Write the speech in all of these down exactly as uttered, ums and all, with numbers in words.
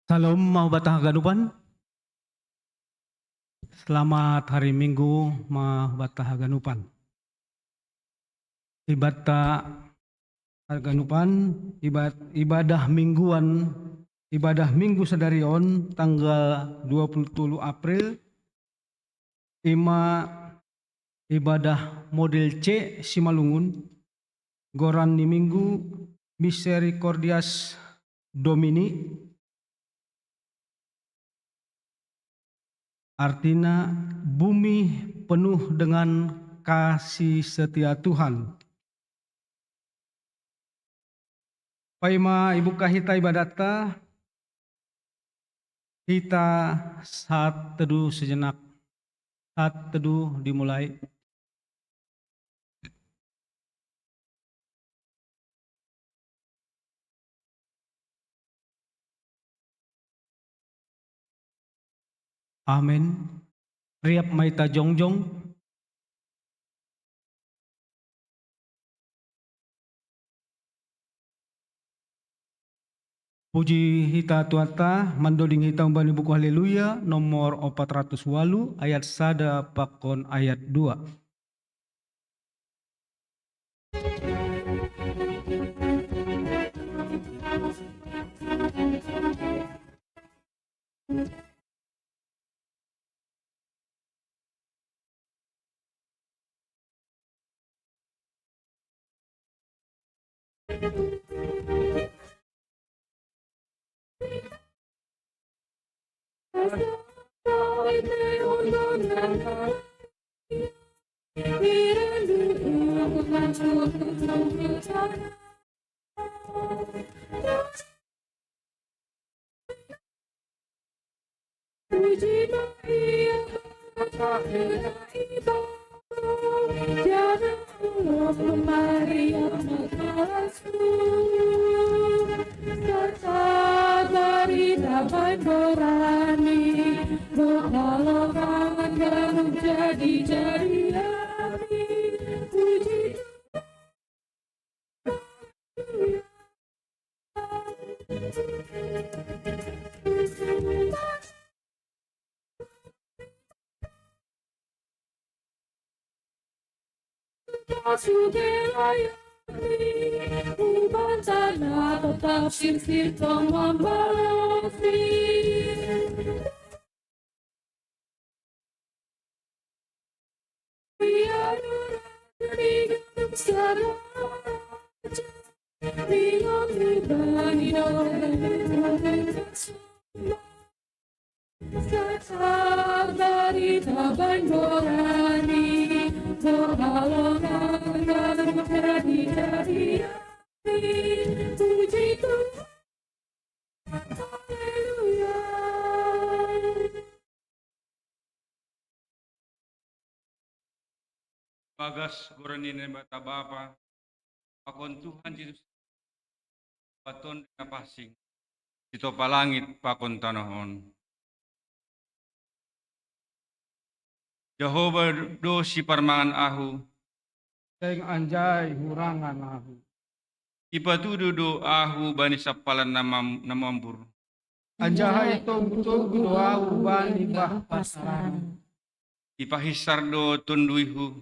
Salam mau batah ganupan. Selamat hari Minggu mau batah ganupan. Ibata ganupan, ibad-, ibadah mingguan, ibadah minggu sadari on tanggal dua puluh tolu April, ima ibadah model C Simalungun, goran ni minggu Misericordias Domini, artina bumi penuh dengan kasih setia Tuhan. Paima ibuka hita ibadatta, hita saat teduh sejenak, saat teduh dimulai. Amin. Riap mai ta jongjong. Puji hita Tuhanta, mandoding hita umbani buku Haleluya nomor opat ratus walu, ayat sada pakon ayat dua. Puji Maria, Bapa ilahi Bapa, Tiada Allah Maria mengalasu. Serta dari dapat berani, berlalu tangan ganup jadi-jadi api. Puji Bagas goran ni Naibata Bapa, pakon Tuhan Jesus, paton na pasing, sitopa langit pakon tanoh on. Jahowa do siparmangan ahu. Seng anjai hurangan ahu. Ipatudu do ahu bani sampalan na mam-, na mambur. Anjaha itogu-togu do ahu bani bah pasaran. Ipahinsar do tonduihu.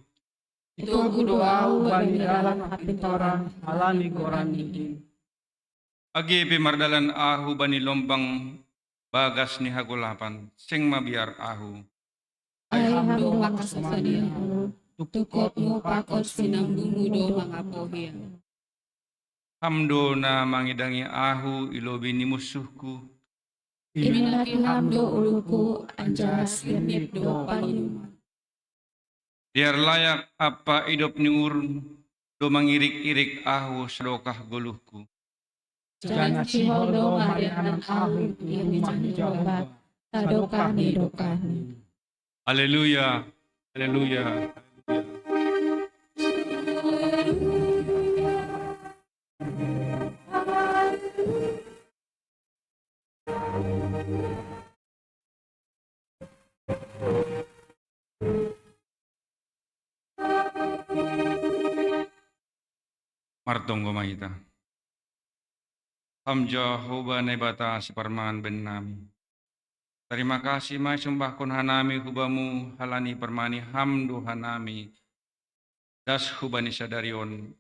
Itogu do ahu bani dalan hapintoran halani goran ni in. Age pe mardalan ahu bani lombang bagas ni hagolapan, seng mabiar ahu. Ai Ham do mangkasomani ahu, tungkotmu pakon sinambumu do mangapohi ahu. Ham do na mangidangi ahu i lobei ni munsuhku. Iminaki Ham do uluku, anjaha sirnip do panumu. Biar layak ampa idop ni uhurmu do mangirik-irik ahu sadokah goluhku. Janah sihol do marianan ahu i rumah ni Jahowa sadokah ni dokahni. Haleluya, haleluya, haleluya. Martonggo ma hita. Ham Jahowa Naibata siparmangan bennami. Tarima kasih ma isombahkon hanami hu Bamu, halani parmangani Ham do hanami das hubani sadari on,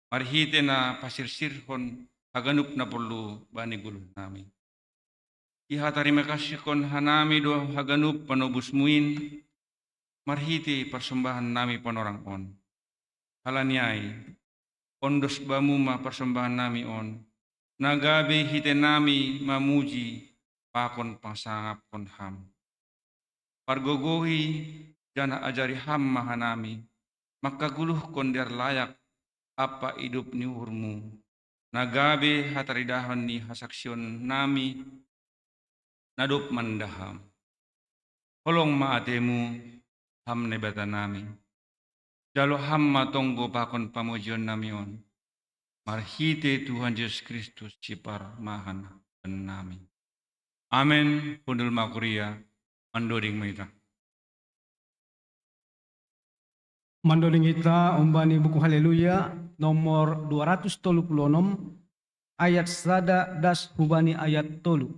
marhite na pasirsirhon haganup na porlu bani goluhnami. Ihatarima kasihkon hanami do haganup panobusMu in, marhite parsombahannami panorang on. Halani ai, ondos Bamu ma parsombahannami on, na gabe hitenami mamuji pakon pasangapkon Ham. Pargogohi janah ajari Ham ma hanami, mangkagoluhkon dear layak ampa idop ni uhurMu, na gabe hataridahon ni hasaksionnami na dob mandahan. Holong ma ateMu, Ham Naibatanami. Jalo Ham ma tonggo pakon pamujionnami on, marhite Tuhan Jesus Kristus siparmangan bennami. Amen. Hundul ma kuria, mandoding ma hita. Mandoding hita humbani buku Haleluya, nomor dua ratus tolu puluh enam, ayat sada das hubani ayat tolu.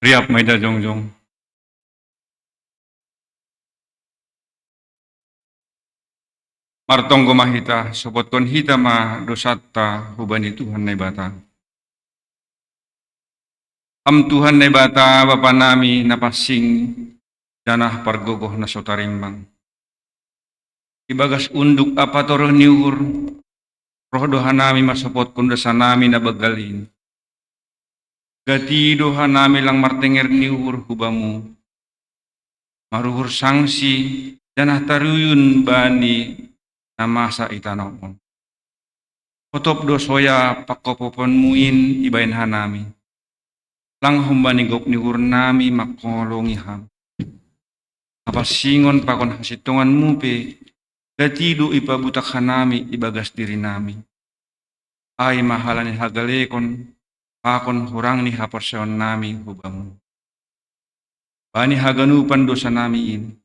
Riap ma ita jongjong. Martonggo ma hita, sopotkon hita ma dosanta hubani Tuhan Naibata. Ham Tuhan Naibata, Bapa nami na pansing, janah pargogoh na so tarimbang. Ibagas unduk ampa torih ni uhur, roh do hanami mansopotkon dosa nami na banggal in. Gati do hanami lang martenger ni uhur hu Bamu, maruhur sangsi, janah taruyun bani na masa i tanoh on. Hotop do soya panghophopon-Mu in ibahen hanami, lang humbani gok ni uhur nami mangholongi Ham. Hapansingon pakon hasintongan-Mu pe Gati do ipabutak hanami ibagas dirinami. Ai ma halani hagalekon pakon hurang ni haporsayaonnami hu Bamu. Bani haganupan dosanami in,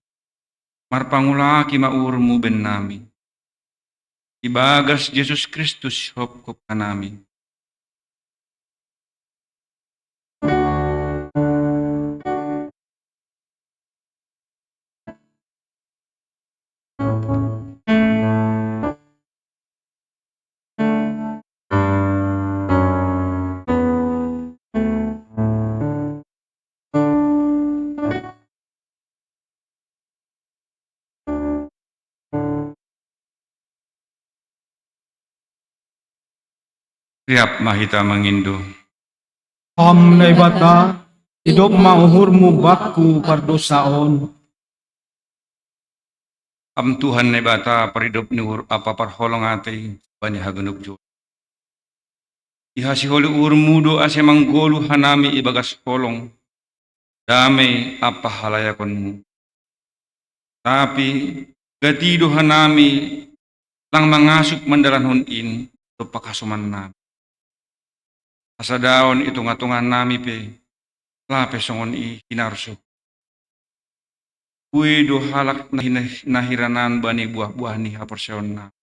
marpangulaki ma uhurMu bennami. Ibagas Jesus Kristus hopkop hanami. Riap ma hita mangindo. Ham Naibata, idop ma uhurMu bakku pardosa on. Ham Tuhan Naibata, paridop ni uhur ampa parholong atei bani haganup jolma. Ihasiholi uhurMu do ase manggoluh hanami ibagas holong, damei ampa halayakonMu. Tapi gati do hanami lang mangasup mandalankon in dompak hasomannami. Hasadaon i tongah-tongah nami pe, lape songon i hinarsuk. Boi do halak na hina-, na hiranan bani buah-buah ni haporsayaonnami.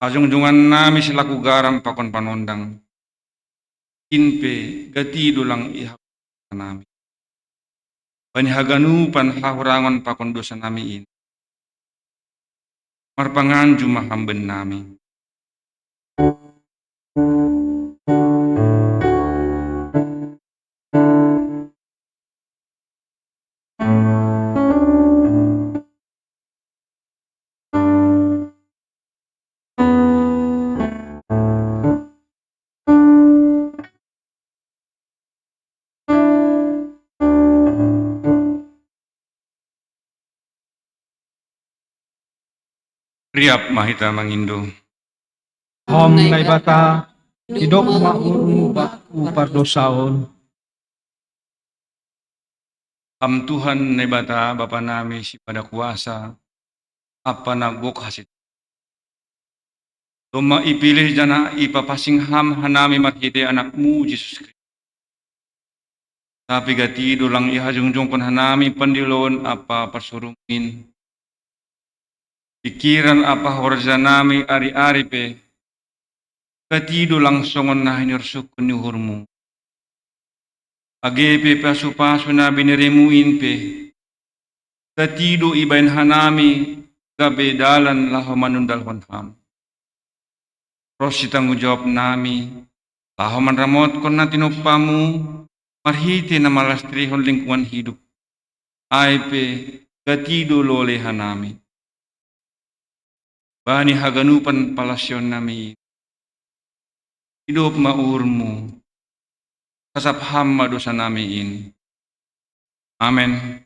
Hajongjongan nami selaku garam pakon panondang, in pe gati do lang i haporsayaonnami. Bani haganupan hahurangon pakon dosanami in, marpanganju ma Ham bennami. Riap ma hita mangindo. Ham Naibata, idop ma uhurMu bakku pardosa on. Ham Tuhan Naibata, Bapa nami sipada kuasa, ampa na gok hasit. Domma ipilih janah ipapansing Ham hanami marhitei AnakMu Jesus Kristus. Tapi gati do lang ihajongjongkon hanami pandiloon ampa parsurung in. Pingkiran ampa horjanami ari-ari pe, gati do lang songon na hinorsukkon ni uhurMu. Age pe pasu-pasu na binereMu in pe, gati do ibahen hanami gabe dalan laho manundalhon Ham. Ronsi tanggung jawab nami, laho manramotkon na tinumpaMu, marhitei na malastrihon lingkungan hidup. Ai pe gati do lole hanami. Bani haganupan palasyonnami, idop ma uhurMu, sasap Ham ma dosanami in. Amen.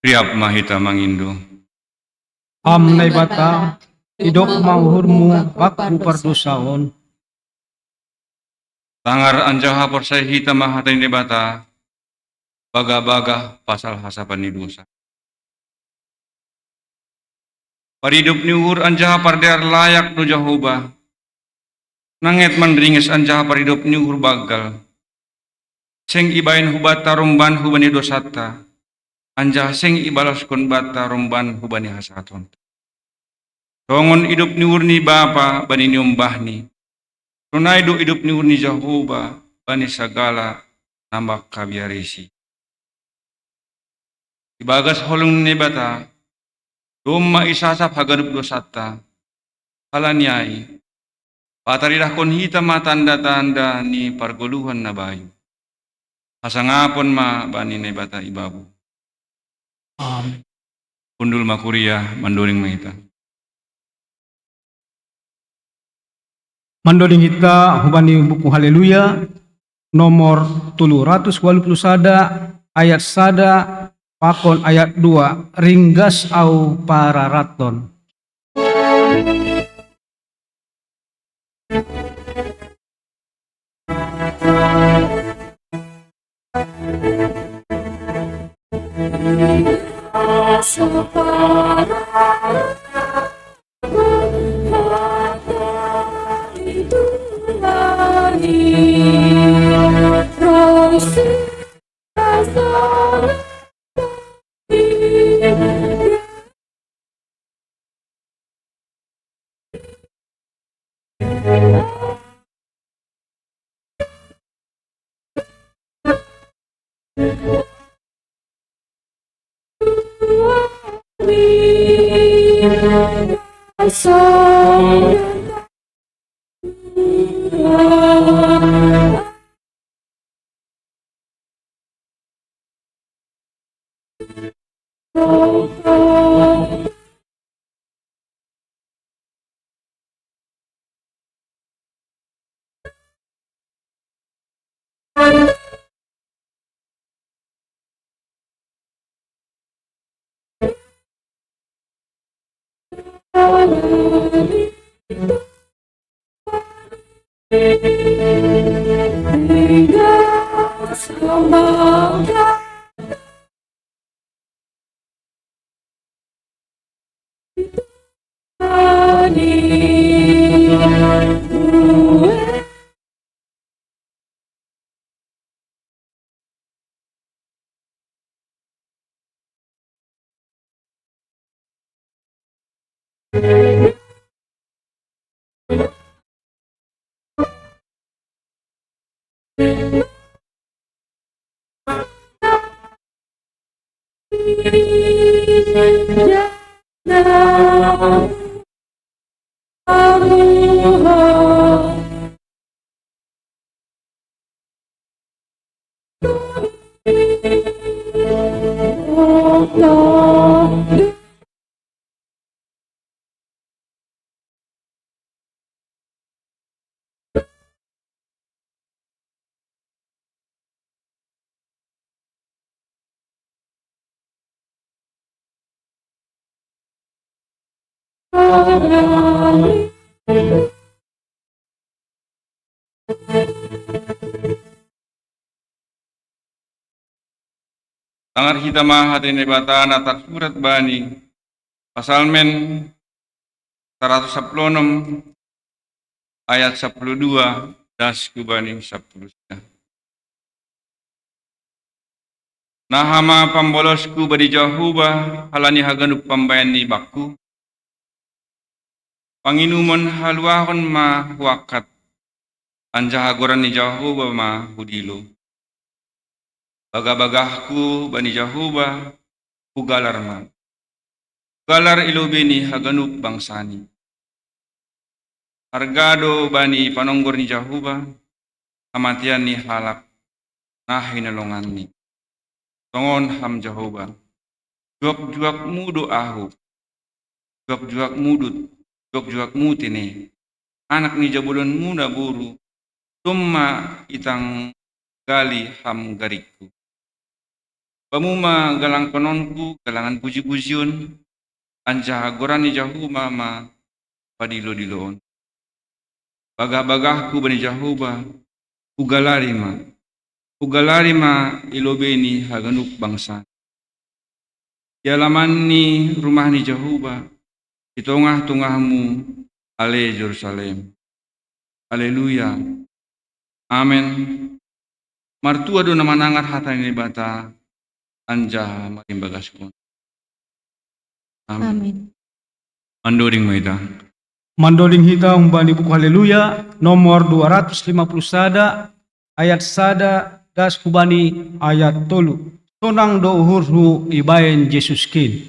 Riap ma hita mangindo. Ham Naibata, idop ma uhurMu bakku pardosa on. Tangar anjaha porsaya hita ma hata ni Naibata, bagah-bagah pasal hasapan ni dosa. Paridop ni uhur anjaha pardear layak do Jahowa. Nanget manringes anjaha paridop ni uhur banggal. Seng ibahen hubanta romban hubani dosanta, anjaha seng ibaloskon banta romban hubani hasahatonta. Songon idop ni uhur ni bapa bani niombahni, sonai do idop ni uhur ni Jahowa bani sagala na mangkabiarisi. Ibagas holong ni Naibata, domma isasap haganup dosanta. Halani ai, pataridahkon hita ma tanda-tanda ni pargoluhan na bayu. Hasangapon ma bani Naibata ibabo. Amen. Hundul ma kuria, mandoring ma hita. Mandoding hita hubani buku Haleluya, nomor tolu ratus walu puluh sada, ayat sada, pakon ayat dua, ringgas au pararaton. Tangar hita ma hata ni Debata na tarsurat bani Pasalmen saratus sapuluh onom ayat sapuluh dua, das ku bani sapuluh sada. Naha ma pambolosku bani Jahowa, halani haganup pambaenni bakku. Panginumon haluahon ma huangkat, anjaha goran ni Jahowa ma hudilo. Bagah-bagahku bani Jahowa, hugalar ma. Hugalar i lobei ni haganup bangsani. Arga do bani panonggor ni Jahowa, hamatean ni halak na hinolonganni. Tongon Ham Jahowa, juak-juakmu do ahu, juak-juakmu do, juak-juakmu tene, anak ni jabolonmu naboru, domma itanggali Ham garikku. Bamu ma galangkononku, galangan puji-pujion, anjaha goran ni Jahowa ma padilo-diloon. Bagah-bagahku bani Jahowa, hugalari ma. Hugalari ma i lobei ni haganup bangsa. Di alaman ni rumah ni Jahowa, di tongah-tongahmu, ale Jerusalem. Haleluya. Amen. Martua do na manangar hata ni Debata, anjaha marimbagaskon. Amen. Amen. Mandoding ma hita. Mandoding hita humbani buku Haleluya, nomor dua ratus lima puluh sada, ayat sada, das hubani ayat tolu. Sonang do uhurhu ibaen Jesus kin.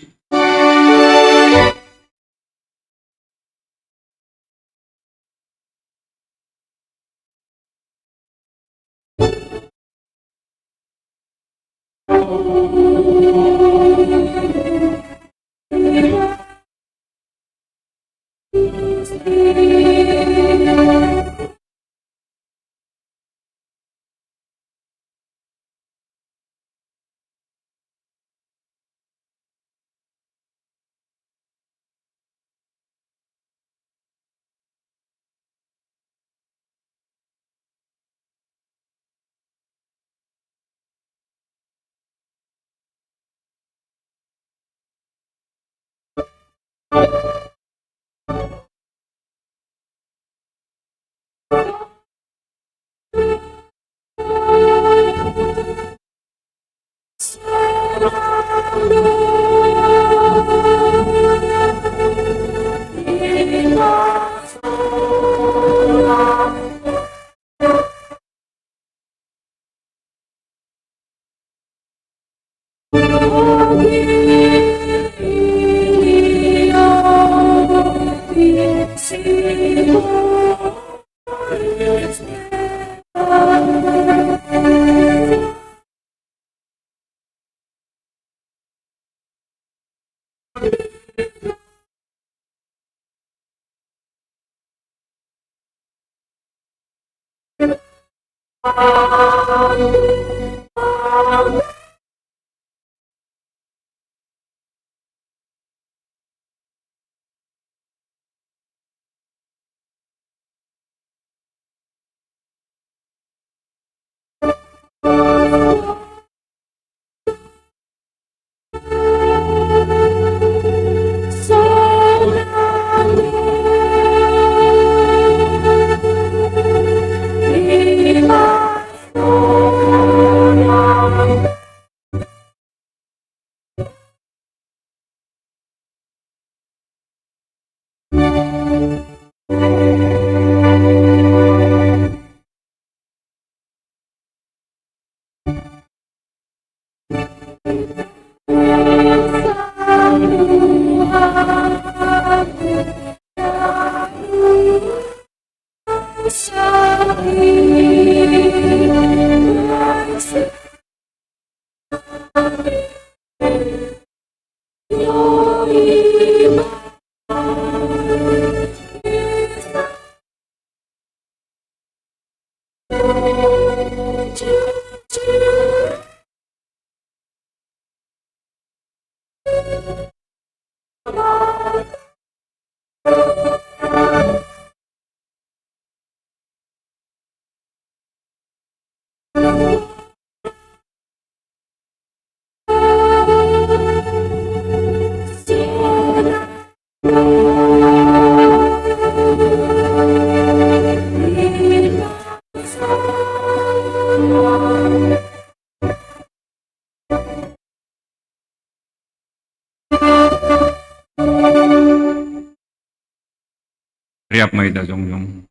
Riap ma hita jongjong.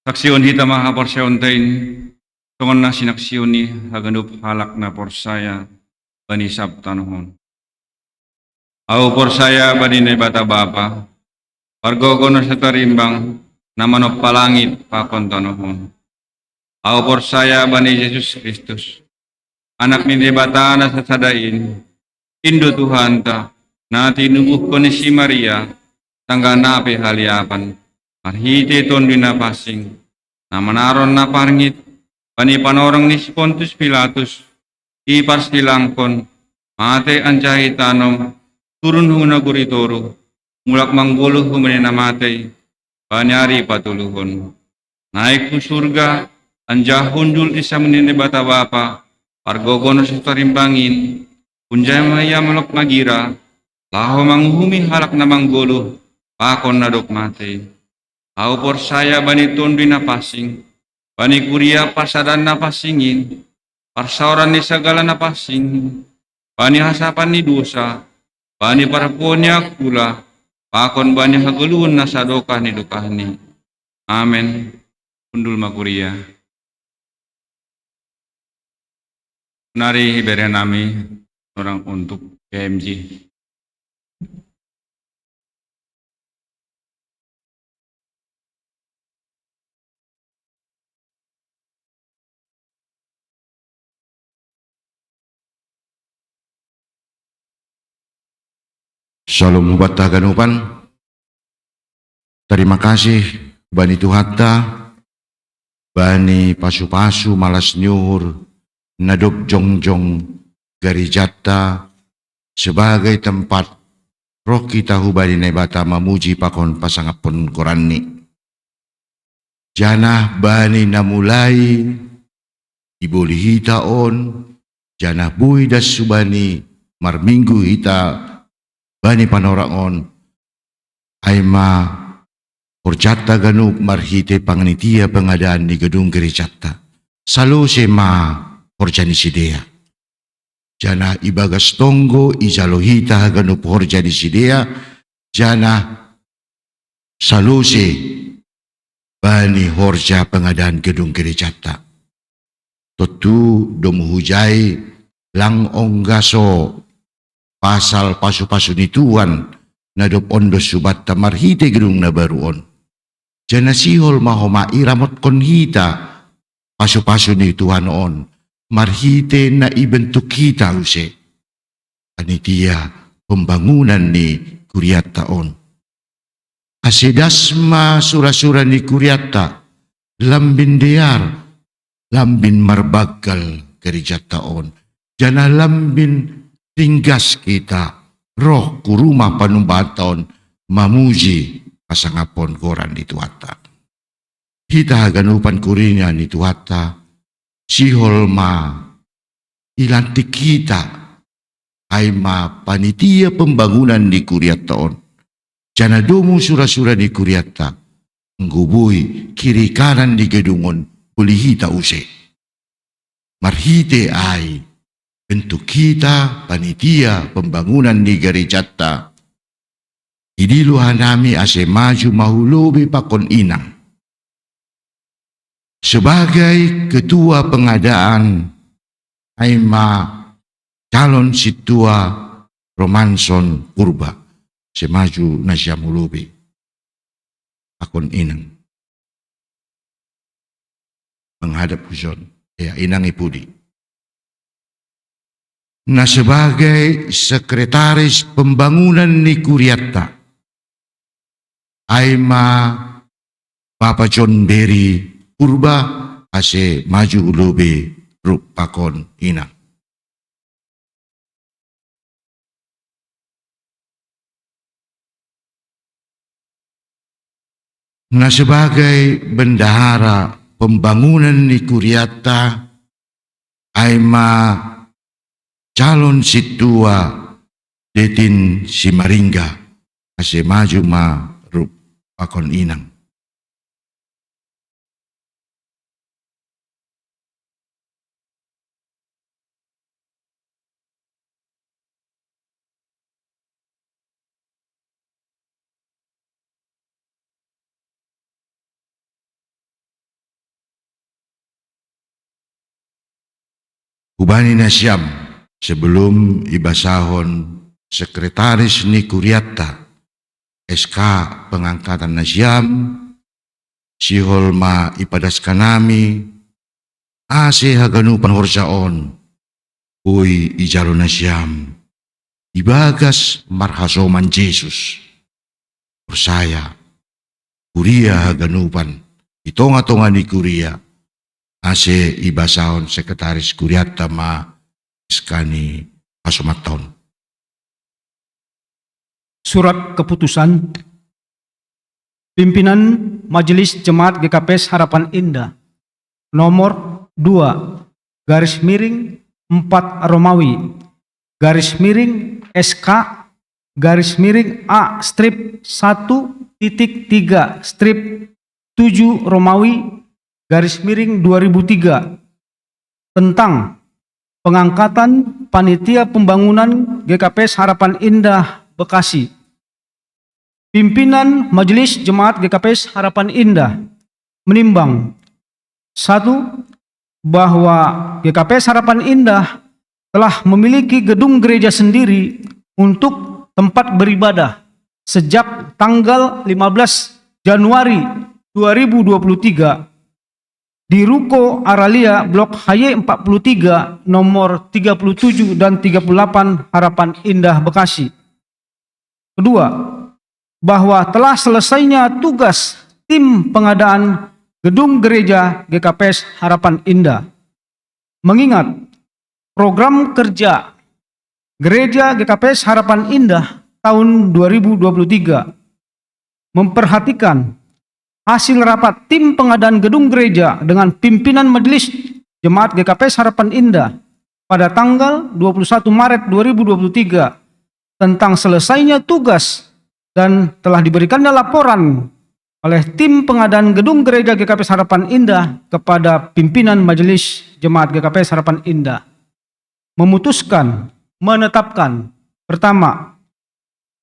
Saksihon hita ma haporsayaonta in, songon na sinaksihon ni haganup halak na porsaya bani sab tanoh on. Ahu porsaya bani Naibata Bapa, pargogo na so tarimbang, na manompa langit pakon tanoh on. Ahu porsaya bani Jesus Kristus, Anak ni Naibata na sasada in, in do Tuhanta, na tinubuhkon ni si Maria, sanggah na pe haliapan, marhite Tonduy Napansing, na manaron na parngit bani panorang ni si Pontius Pilatus, diparsilangkon, mate anjaha itanom, turun hu nagori toruh, mulak manggoluh humbani na matei, bani ari patoluhon. Naik hu surga, anjaha hundul di samping ni Naibata Bapa, pargogo na so tarimbang in, hunjai ma ia mulak magira, laho manguhumi halak na manggoluh, pakon na dob matei. Ahu porsaya bani Tonduy Napansing, bani kuria parsadaan na pansing in, parsaoran ni sagala na pansing, bani hasapan ni dosa, bani parpuon ni angkula, pakon bani hagoluhon na sadokah ni dokahni. Amen. Hundul ma kuria. Nari ibere nami orang untuk P M J. Syalom hubanta haganupan. Tarima kasih bani Tuhanta, bani pasupasu malas ni uhur na dob jongjong garejanta sebagai tempat roh hita hubani Naibata mamuji pakon pasangaphon goranni. Janah bani na mulai iboli hita on, Janah boi das hubani marminggu hita bani panorang on, ai ma horjanta ganup marhitei panitia pengadaan ni gedung gerejanta. Salose ma horja ni sidea. Janah ibagas tonggo ijalo hita haganup horja ni sidea, janah salose bani horja pengadaan gedung gerejanta. Tontu domu hujai lang ongga so pasal pasu-pasu ni Tuhan na dob ondos hubanta marhitei gedung na baru on. Janah sihol ma homa iramotkon hita pasu-pasu ni Tuhan on marhitei na ibentuk hita use panitia pembangunan ni kurianta on. Ase das ma sura-sura ni kurianta lambin dear, lambin marbanggal gerejanta on, janah lambin ringgas hita roh hu rumah panumbahanta on mamuji pasangaphon goran ni Tuhanta. Hita haganupan kuria ni Tuhanta, sihol ma ilantik hita, ai ma panitia pembangunan ni kurianta on. Janah domu sura-sura ni kurianta, anggo boi kiri kanan ni gedung on uli hita use. Marhitei ai bentuk hita panitia pembangunan ni gerejanta, idilo hanami ase maju ma hu lobei pakon inang. Sebagai ketua pengadaan, ai ma calon sintua Romanson Purba, ase maju nasiam hu lobei pakon inang. Menghadap hu son, ya, inang i pudi. Na sebagai sekretaris pembangunan ni kurianta, ai ma Bapa John Beri Purba, ase maju hu lobei rup pakon inang. Na sebagai bendahara pembangunan ni kurianta, ai ma calon sintua Detin Simaringga, ase maju ma rup pakon inang. Hubani nasiam, sebelum ibasahon sekretaris ni kurianta S K pengangkatan nasiam, sihol ma ipadaskan hami, ase haganupan horja on boi ijalo nasiam ibagas marhasoman Jesus. Porsaya kuria haganupan i tonga-tonga ni kuria, ase ibasahon sekretaris kurianta ma S K ni hasomanta on. Surat keputusan pimpinan Majelis Jemaat G K P S Harapan Indah, nomor dua garis miring empat Romawi, garis miring S K, garis miring A strip satu titik tiga strip tujuh Romawi, garis miring dua ribu tiga, tentang pengangkatan panitia pembangunan G K P S Harapan Indah Bekasi. Pimpinan Majelis Jemaat G K P S Harapan Indah menimbang, satu, bahwa G K P S Harapan Indah telah memiliki gedung gereja sendiri untuk tempat beribadah sejak tanggal lima belas Januari dua ribu dua puluh tiga di Ruko Aralia Blok H Y empat puluh tiga, nomor tiga puluh tujuh dan tiga puluh delapan, Harapan Indah, Bekasi. Kedua, bahwa telah selesainya tugas tim pengadaan gedung gereja G K P S Harapan Indah. Mengingat program kerja gereja G K P S Harapan Indah tahun dua ribu dua puluh tiga memperhatikan hasil rapat tim pengadaan gedung gereja dengan pimpinan Majelis Jemaat G K P S Harapan Indah pada tanggal dua puluh satu Maret dua ribu dua puluh tiga tentang selesainya tugas dan telah diberikannya laporan oleh tim pengadaan gedung gereja G K P S Harapan Indah kepada pimpinan Majelis Jemaat G K P S Harapan Indah. Memutuskan, menetapkan, pertama,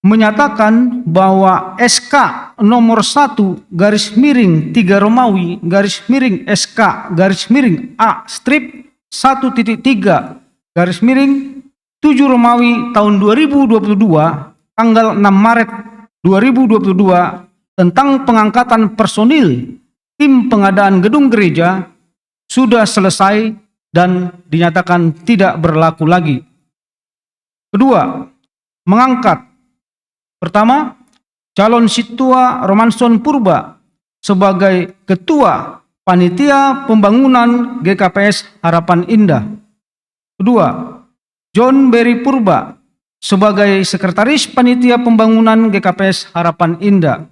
menyatakan bahwa S K nomor satu garis miring tiga Romawi garis miring S K garis miring A strip satu titik tiga garis miring tujuh Romawi tahun dua ribu dua puluh dua, tanggal enam Maret dua ribu dua puluh dua, tentang pengangkatan personil tim pengadaan gedung gereja sudah selesai dan dinyatakan tidak berlaku lagi. Kedua, mengangkat, pertama, calon Situa Romanson Purba sebagai Ketua Panitia Pembangunan G K P S Harapan Indah. Kedua, John Berry Purba sebagai Sekretaris Panitia Pembangunan G K P S Harapan Indah.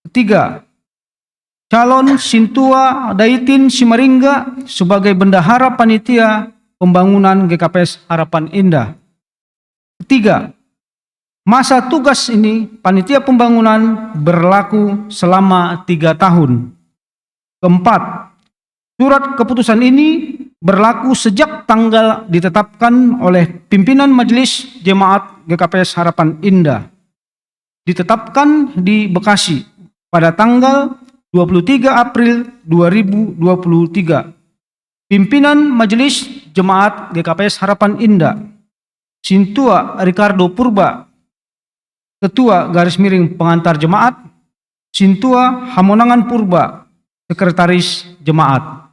Ketiga, calon Sintua Daitin Simaringga sebagai Bendahara Panitia Pembangunan G K P S Harapan Indah. Ketiga, masa tugas ini Panitia Pembangunan berlaku selama tiga tahun. Keempat, surat keputusan ini berlaku sejak tanggal ditetapkan oleh pimpinan Majelis Jemaat G K P S Harapan Indah. Ditetapkan di Bekasi pada tanggal dua puluh tiga April dua ribu dua puluh tiga. Pimpinan Majelis Jemaat G K P S Harapan Indah, Sintua Ricardo Purba, Ketua garis miring pengantar jemaat, Sintua Hamonangan Purba, Sekretaris Jemaat.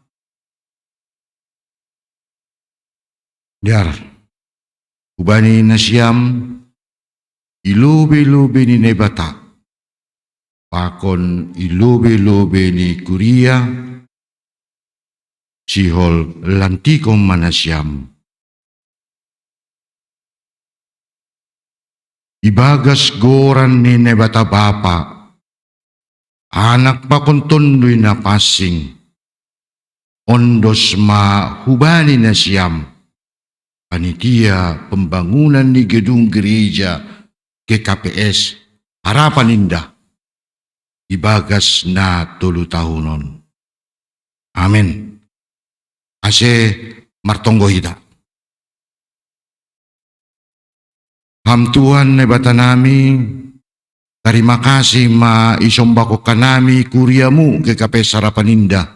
Diar, hubani nasiam i lobei-lobei ni Naibata, pakon i lobei-lobei ni kuria, sihol lantikon ma nasiam. Ibagas goran ni Naibata Bapa, Anak pakon Tonduy Napansing, ondos ma hubani nasiam, panitia pembangunan ni gedung gereja G K P S Harapan Indah, ibagas na tolu tahunon. Amen. Ase martonggo hita. Ham Tuhan Naibata nami, tarima kasih ma isombahon hanami kuriamu G K P S Harapan Indah,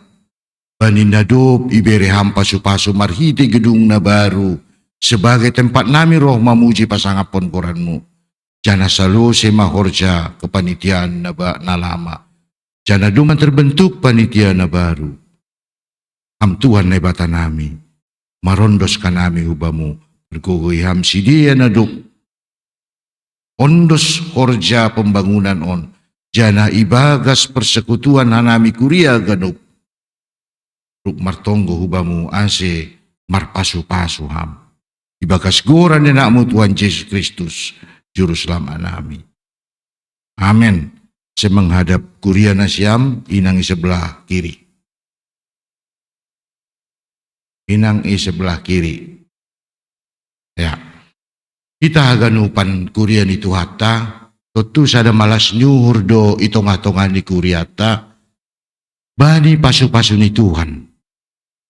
bani na dob ibere ham pasu-pasu marhite gedung na baru, sebagai tempat nami roh mamuji pasangaphon goranmu. Janah salose ma horja kepanitiaan na ba-, na lama. Janah domma terbentuk panitia na baru. Ham Tuhan Naibata nami, marondos hanami hu Bamu, margogohi Ham sidea na dob ondos horja pembangunan on, janah ibagas persekutuan hanami kuria ganup, rap martonggo hu Bamu ase marpasu-pasu Ham. Ibagas goran ni AnakMu Tuhan Jesus Kristus, Juru Selamat nami. Amen. Ase menghadap kuria nasiam, inang i sebelah kiri. Inang i sebelah kiri. Ya. Hita haganupan kuria ni Tuhanta, tontu sada malas ni uhur do i tongah-tongah ni kurianta, bani pasu-pasu ni Tuhan.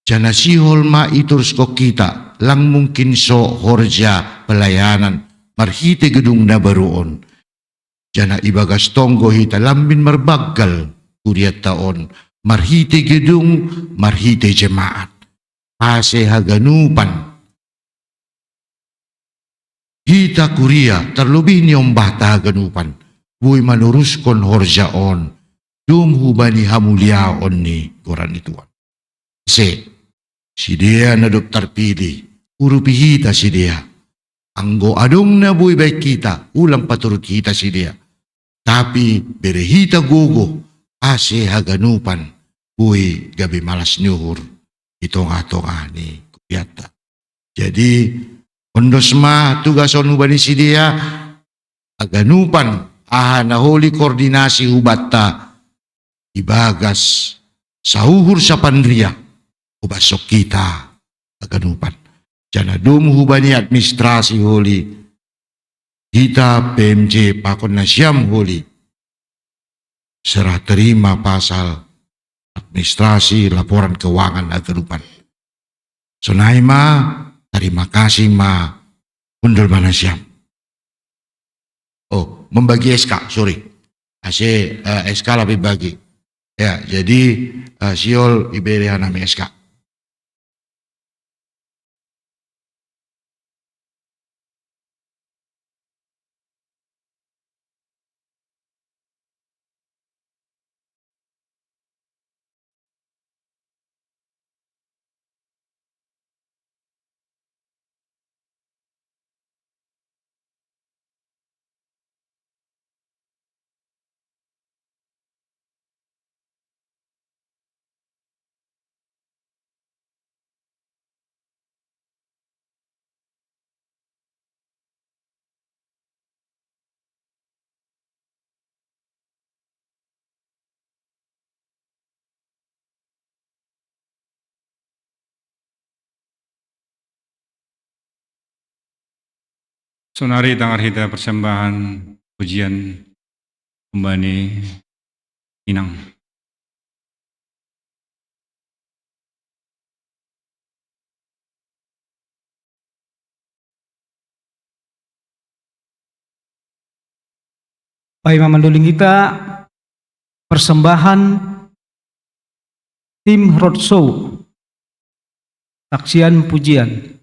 Janah sihol ma itoruskon hita, lang mungkin so horja pelayanan marhite gedung na baru on. Janah ibagas tonggo hita lambin marbanggal kurianta on, marhite gedung, marhite jemaat. Ase haganupan hita kuria, tarlobih ni ombahta haganupan, boi manoruskon horja on, dom hubani hamuliaon ni goran ni Tuhan. Ase, sidea na dob tarpilih, urupi hita sidea. Anggo adong na boi bahen hita, ulang paturut hita sidea. Tapi bere hita gogoh, ase haganupan boi gabe malas ni uhur i tongah-tongah ni kurianta. Jadi, ondos ma tugas on hubani sidea, haganupan aha na holi koordinasi hubanta, ibagas sauhur sapanriah, hubashon hita haganupan. Janah dum hubani administrasi huli, hita P M J pakon nasiam huli. Serah terima pasal administrasi laporan keuangan haganupan. Sonai ma, tarima kasih ma, hundul ma nasiam. Oh, membagi S K, sorry. Ase, eh, S K lebih bagi. Ya, jadi, eh, sihol ibere hanami S K. Sonari tangar hita persembahan pujian kumbani inang. Baik, Mama Duling kita persembahan tim roadshow, saksian pujian.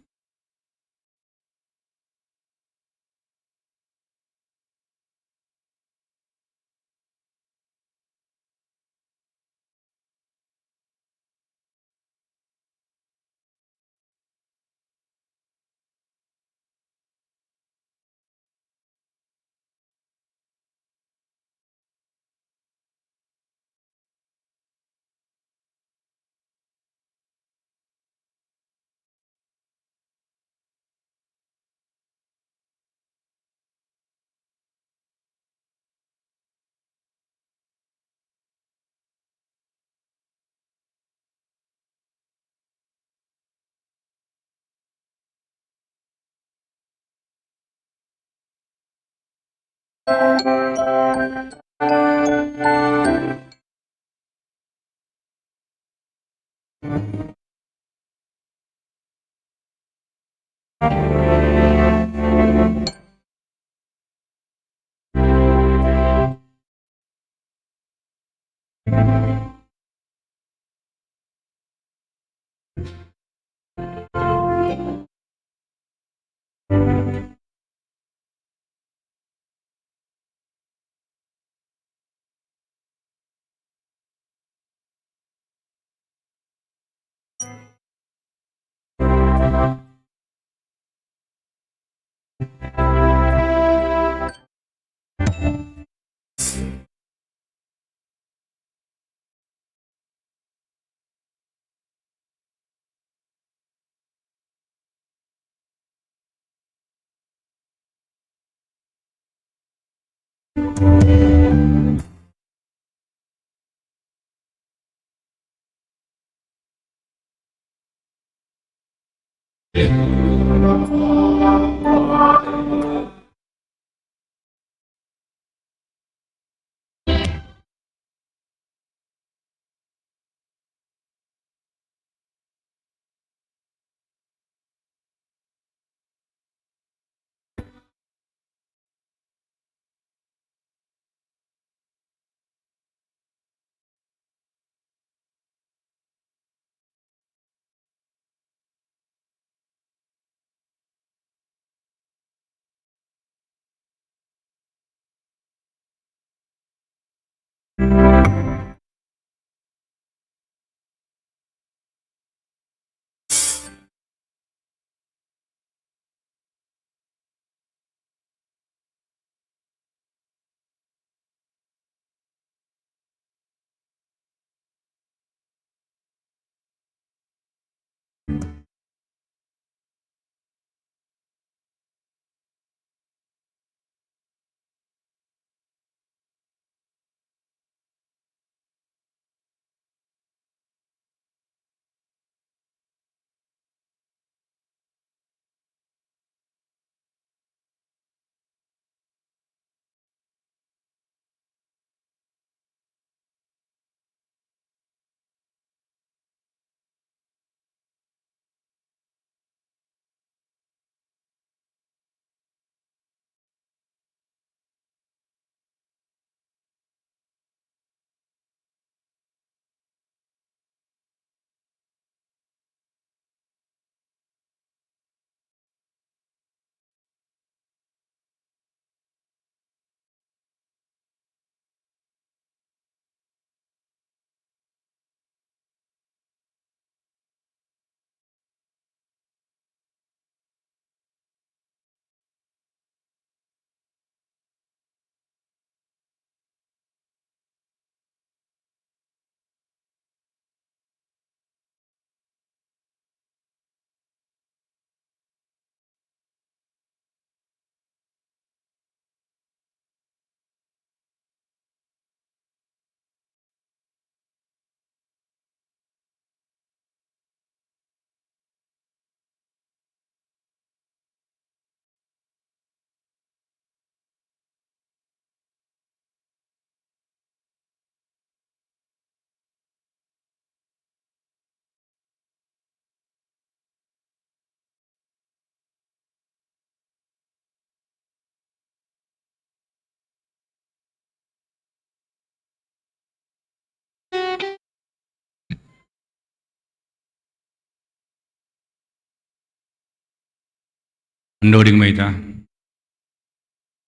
Mandoding maita.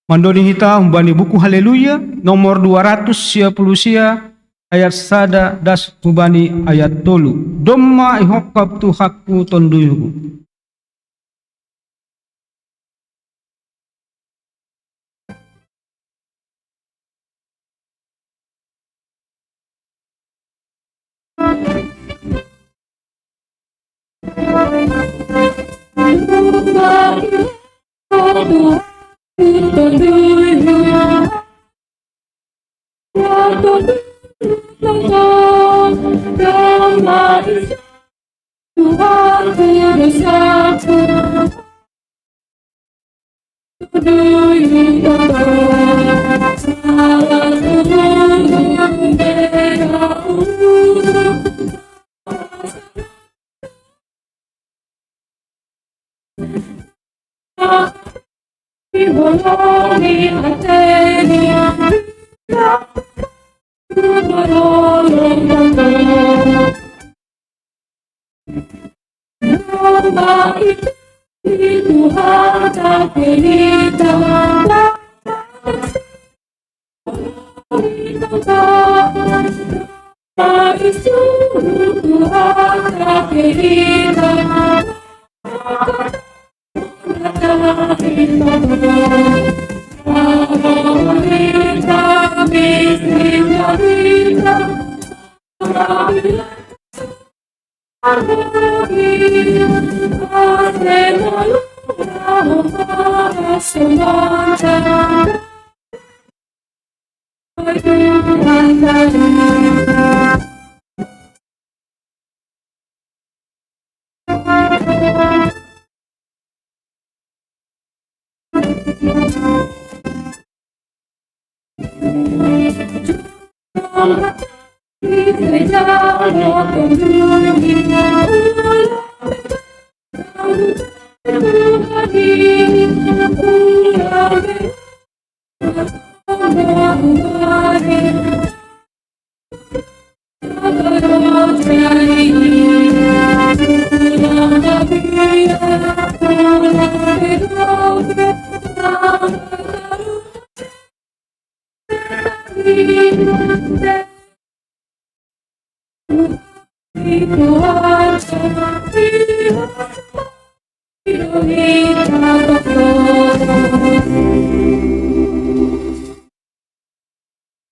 Mandoding hita humbani buku Haleluya nomor dua ratus sia puluh sia, ayat sada das humbani ayat tolu. Domma ihongkap tu hakku tonduyku.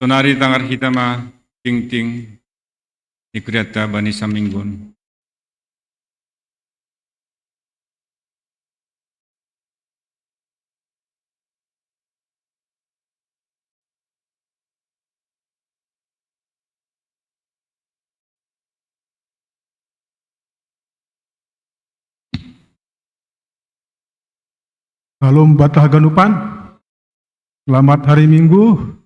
Tonari tangar hita ma tingting ni kuriatta bani saminggun. Salam bata haganupan. Selamat hari Minggu.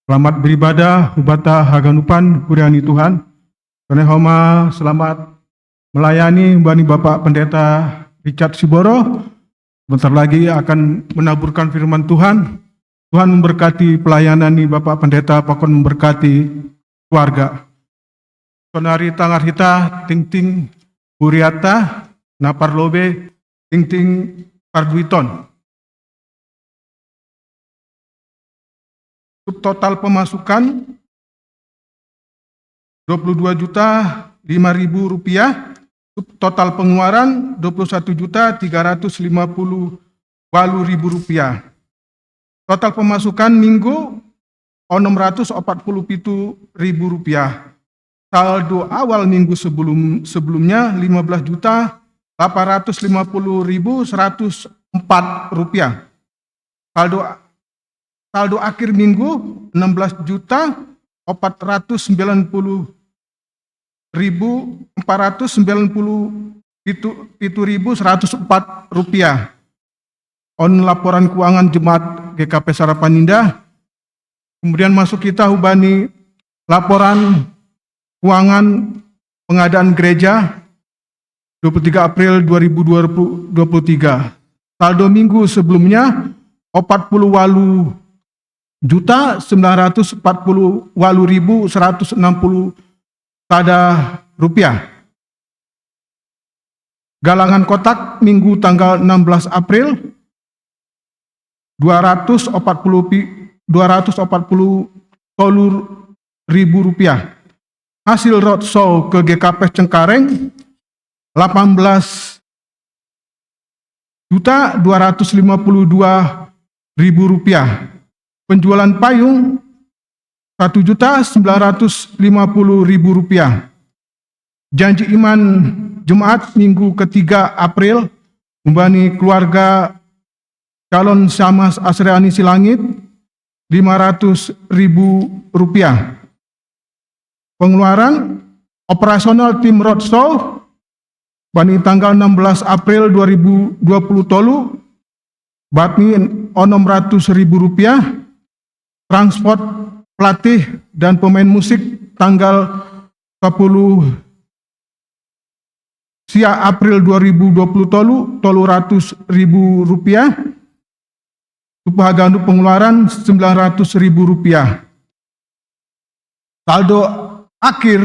Selamat beribadah hubata haganupan huria ni Tuhan. Tonai homa selamat melayani humbani Bapak Pendeta Richard Siboro. Sebentar lagi akan menaburkan firman Tuhan. Tuhan memberkati pelayanan ni Bapak Pendeta, pakon memberkati keluarga. Tonari tangar hita tingting huriatta, na parlobe tingting parduiton. Subtotal pemasukan dua puluh dua juta lima ribu rupiah, subtotal pengeluaran dua puluh satu juta tiga ratus lima puluh walu ribu rupiah. Total pemasukan minggu onom ratus opat puluh pitu ribu rupiah. Saldo awal minggu sebelum, sebelumnya lima belas juta delapan ratus lima puluh ribu seratus empat rupiah. Saldo, saldo akhir minggu enam belas juta empat ratus sembilan puluh ribu empat ratus sembilan puluh pitu ribu seratus empat rupiah. On laporan keuangan jemaat G K P Sarapan Indah. Kemudian masuk kita humbani laporan keuangan pengadaan gereja dua puluh tiga April dua ribu dua puluh tiga. Saldo minggu sebelumnya empat puluh walu juta sembilan ratus empat puluh walu ribu seratus enam puluh sada rupiah. Galangan kotak minggu tanggal enam belas April dua ratus empat puluh pi-, dua ratus empat puluh tolu ribu rupiah. Hasil roadshow ke G K P S Cengkareng, delapan belas juta dua ratus lima puluh dua ribu rupiah. Penjualan payung, satu juta sembilan ratus lima puluh ribu rupiah. Janji iman Jumat minggu ketiga April, humbani keluarga calon Syamas Asriani Silangit, lima ratus ribu rupiah. Pengeluaran operasional tim roadshow, bani tanggal enam belas April dua ribu dua puluh tolu, bani enam ratus ribu rupiah. Transport pelatih dan pemain musik tanggal sepuluh sia April dua ribu dua puluh tolu, tolu ratus ribu rupiah. Tupuh haganu pengeluaran sembilan ratus ribu rupiah. Saldo akhir,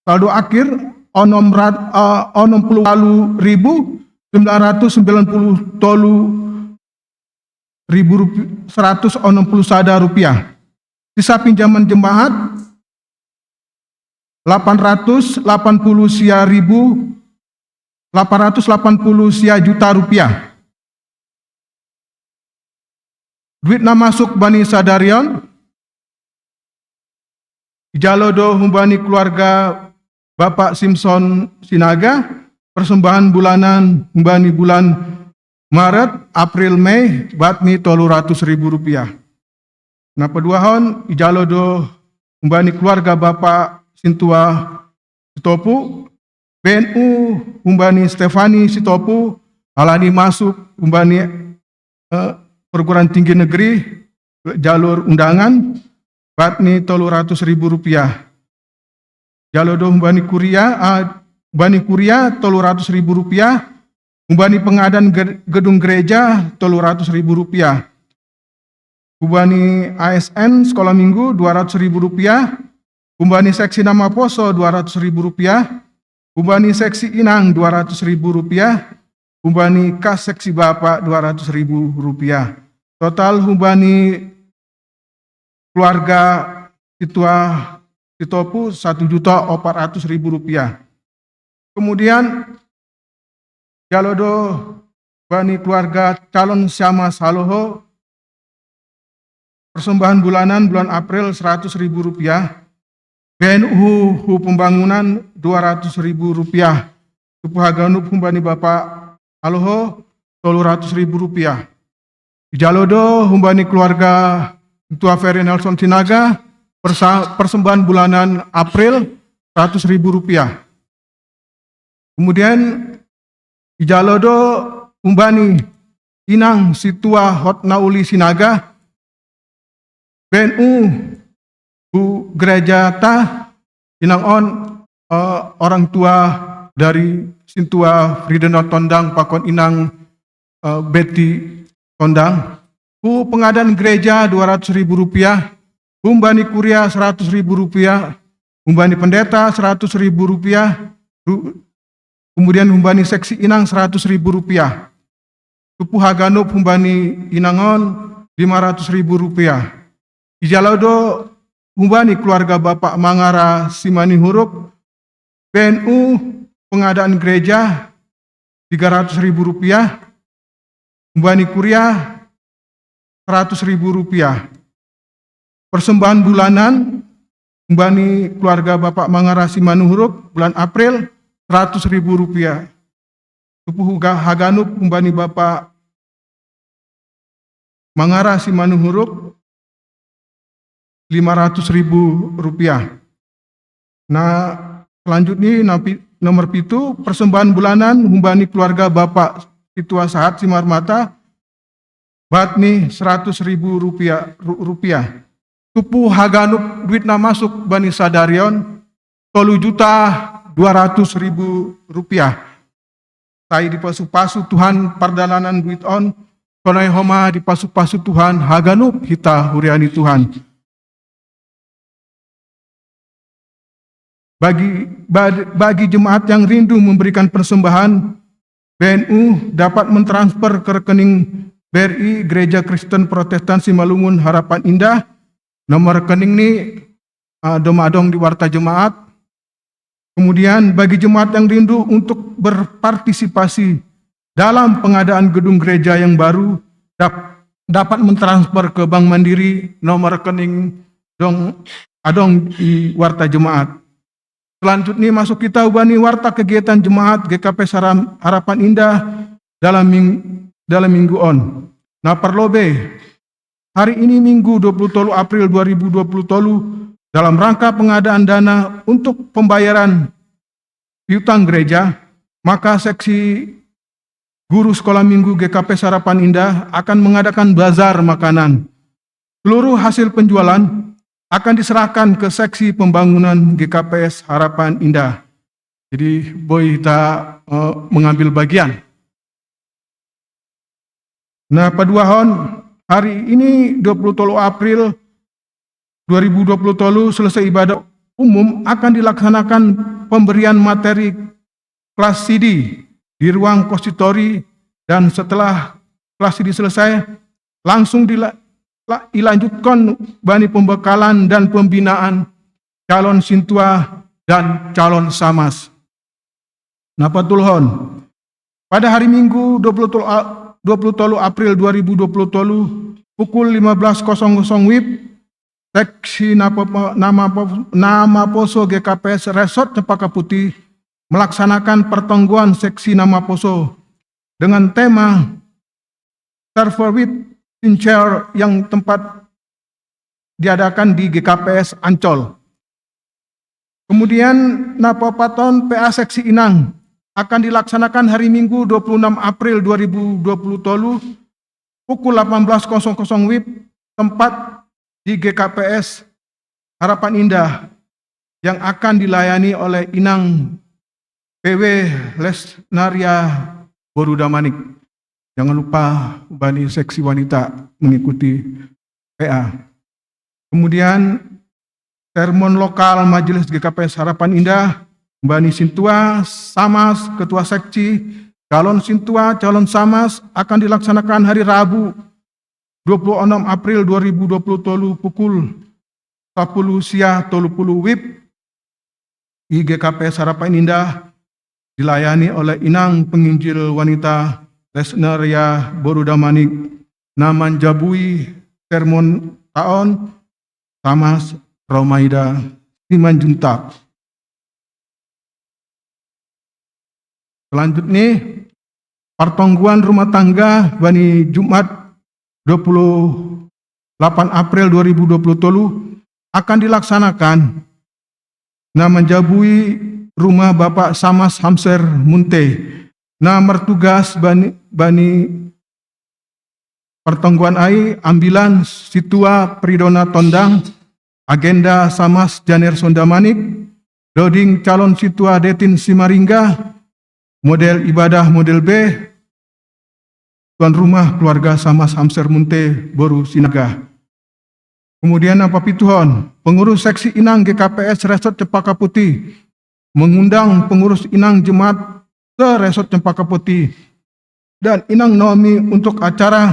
saldo akhir onom rat-, eh, onom puluh walu ribu sembilan ratus sembilan puluh tolu ribu rupi-, seratus onom puluh sada rupiah. Sisa pinjaman jemaat, delapan ratus delapan puluh sia ribu, delapan ratus delapan puluh sia juta rupiah. Duit na masuk bani sadarion, ijalo do humbani keluarga Bapak Simpson Sinaga, persembahan bulanan humbani bulan Maret, April, Mei, bani tolu ratus ribu rupiah. Na paduahon, ijalo do humbani keluarga Bapak Sintua Sitopu, B N U humbani Stefani Sitopu, alani masuk humbani, eh, perguruan tinggi negeri jalur undangan, bani tolu ratus ribu rupiah. Jalo do humbani kuria, ah, humbani kuria tolu ratus ribu rupiah, humbani pengadaan ge-, gedung gereja tolu ratus ribu rupiah. Humbani A S N sekolah minggu dua ratus ribu rupiah, humbani seksi nama poso dua ratus ribu rupiah, humbani seksi inang dua ratus ribu rupiah, humbani kas seksi bapak dua ratus ribu rupiah. Total humbani keluarga Sintua Sitopu satu juta empat ratus ribu rupiah. Kemudian, jalo do bani keluarga calon Syamas Haloho, persembahan bulanan bulan April seratus ribu rupiah, B N U hu pembangunan dua ratus ribu rupiah, tupuh haganup humbani Bapak Haloho tolu ratus ribu rupiah. Ijalo do humbani keluarga Sintua Ferry Nelson Sinaga, persa-, persembahan bulanan April seratus ribu rupiah. Kemudian, ijalo do humbani inang Sintua Hotnauli Sinaga, B N U hu gereja ta, inang on, eh, orang tua dari Sintua Frideno Tondang pakon inang, eh, Betty Tondang. Hu pengadaan gereja dua ratus ribu rupiah, humbani kuria seratus ribu rupiah, humbani pendeta seratus ribu rupiah, ru-, kemudian humbani seksi inang seratus ribu rupiah. Tupuh haganup humbani inang on lima ratus ribu rupiah. Ijalo do humbani keluarga Bapak Mangara Simanihuruk, B N U pengadaan gereja tiga ratus ribu rupiah, humbani kuria seratus ribu rupiah. Persembahan bulanan humbani keluarga Bapak Mangara Simanihuruk bulan April seratus ribu rupiah. Tupuh huga-, haganup humbani Bapak Mangara Simanihuruk lima ratus ribu rupiah. Nah, selanjutnya, napi-, nomor pitu, persembahan bulanan humbani keluarga Bapak Sintua Sahat Simarmata, bani seratus ribu rupiah, ru-, rupiah. Tupuh haganup duit na masuk bani sadarion, tolu juta dua ratus ribu rupiah. Sai dipasu-pasu Tuhan pardalanan duit on, sonai homa dipasu-pasu Tuhan haganup hita huria ni Tuhan. Bagi, ba-, bagi jemaat yang rindu memberikan persembahan, B N U dapat mentransfer ke rekening B R I Gereja Kristen Protestan Simalungun Harapan Indah, nomor rekening ni, ah, doma adong di warta jemaat. Kemudian bagi jemaat yang rindu untuk berpartisipasi dalam pengadaan gedung gereja yang baru, dap-, dapat mentransfer ke Bank Mandiri, nomor rekening dong adong di warta jemaat. Selanjutnya masuk kita ubani warta kegiatan jemaat G K P S Haram-, Harapan Indah dalam ming-, dalam minggu on. Nah, perlobe hari ini Minggu dua puluh tolu April dua ribu dua puluh tolu, dalam rangka pengadaan dana untuk pembayaran piutang gereja, maka seksi guru sekolah minggu G K P S Harapan Indah akan mengadakan bazar makanan. Seluruh hasil penjualan akan diserahkan ke seksi pembangunan G K P S Harapan Indah. Jadi, boi kita, eh, mengambil bagian. Nah, paduahon, hari ini dua puluh tolu April dua ribu dua puluh tolu, selesai ibadah umum akan dilaksanakan pemberian materi kelas C D di ruang konsistory, dan setelah kelas C D selesai, langsung dila-, la-, dilanjutkan bani pembekalan dan pembinaan calon sintua dan calon samas. Nah, patuluhon. Pada hari Minggu dua puluh tolu A-, dua puluh tolu April dua ribu dua puluh tolu, pukul lima belas kosong kosong W I B, seksi nama, nama, nama poso G K P S Resort Cempaka Putih melaksanakan pertengguan seksi nama poso dengan tema Serve with Sincere yang tempat diadakan di G K P S Ancol. Kemudian, nah, papaton P A seksi inang akan dilaksanakan hari Minggu dua puluh enam April dua ribu dua puluh tolu, pukul delapan belas kosong kosong W I B, tempat di G K P S Harapan Indah, yang akan dilayani oleh Inang P W Lesnaria Boru Damanik. Jangan lupa bani seksi wanita mengikuti P A. Kemudian, sermon lokal Majelis G K P S Harapan Indah, bani sintua, samas, ketua seksi, calon sintua, calon samas, akan dilaksanakan hari Rabu, dua puluh enam April dua ribu dua puluh tolu, pukul sepuluh sia tolu puluh W I B, di G K P S Harapan Indah, dilayani oleh Inang Penginjil Wanita Lesnaria Boru Damanik, na manjabui sermon taon, samas Romaida Simanjuntak. Selanjutnya, pertongguan rumah tangga bani Jumat dua puluh delapan April dua ribu dua puluh tolu akan dilaksanakan na manjabui rumah Bapak Samas Hamser Munte, na mertugas bani, bani pertongguan ai ambilan situa Pridona Tondang, agenda Samas Janer Sondamanik, doding calon situa Detin Simaringga, model ibadah model B, tuan rumah keluarga Samas Hamser Munte Boru Sinaga. Kemudian, apa pituhon, pengurus seksi Inang G K P S Resort Cempaka Putih mengundang pengurus Inang Jemaat se-Resort Cempaka Putih dan Inang Naomi untuk acara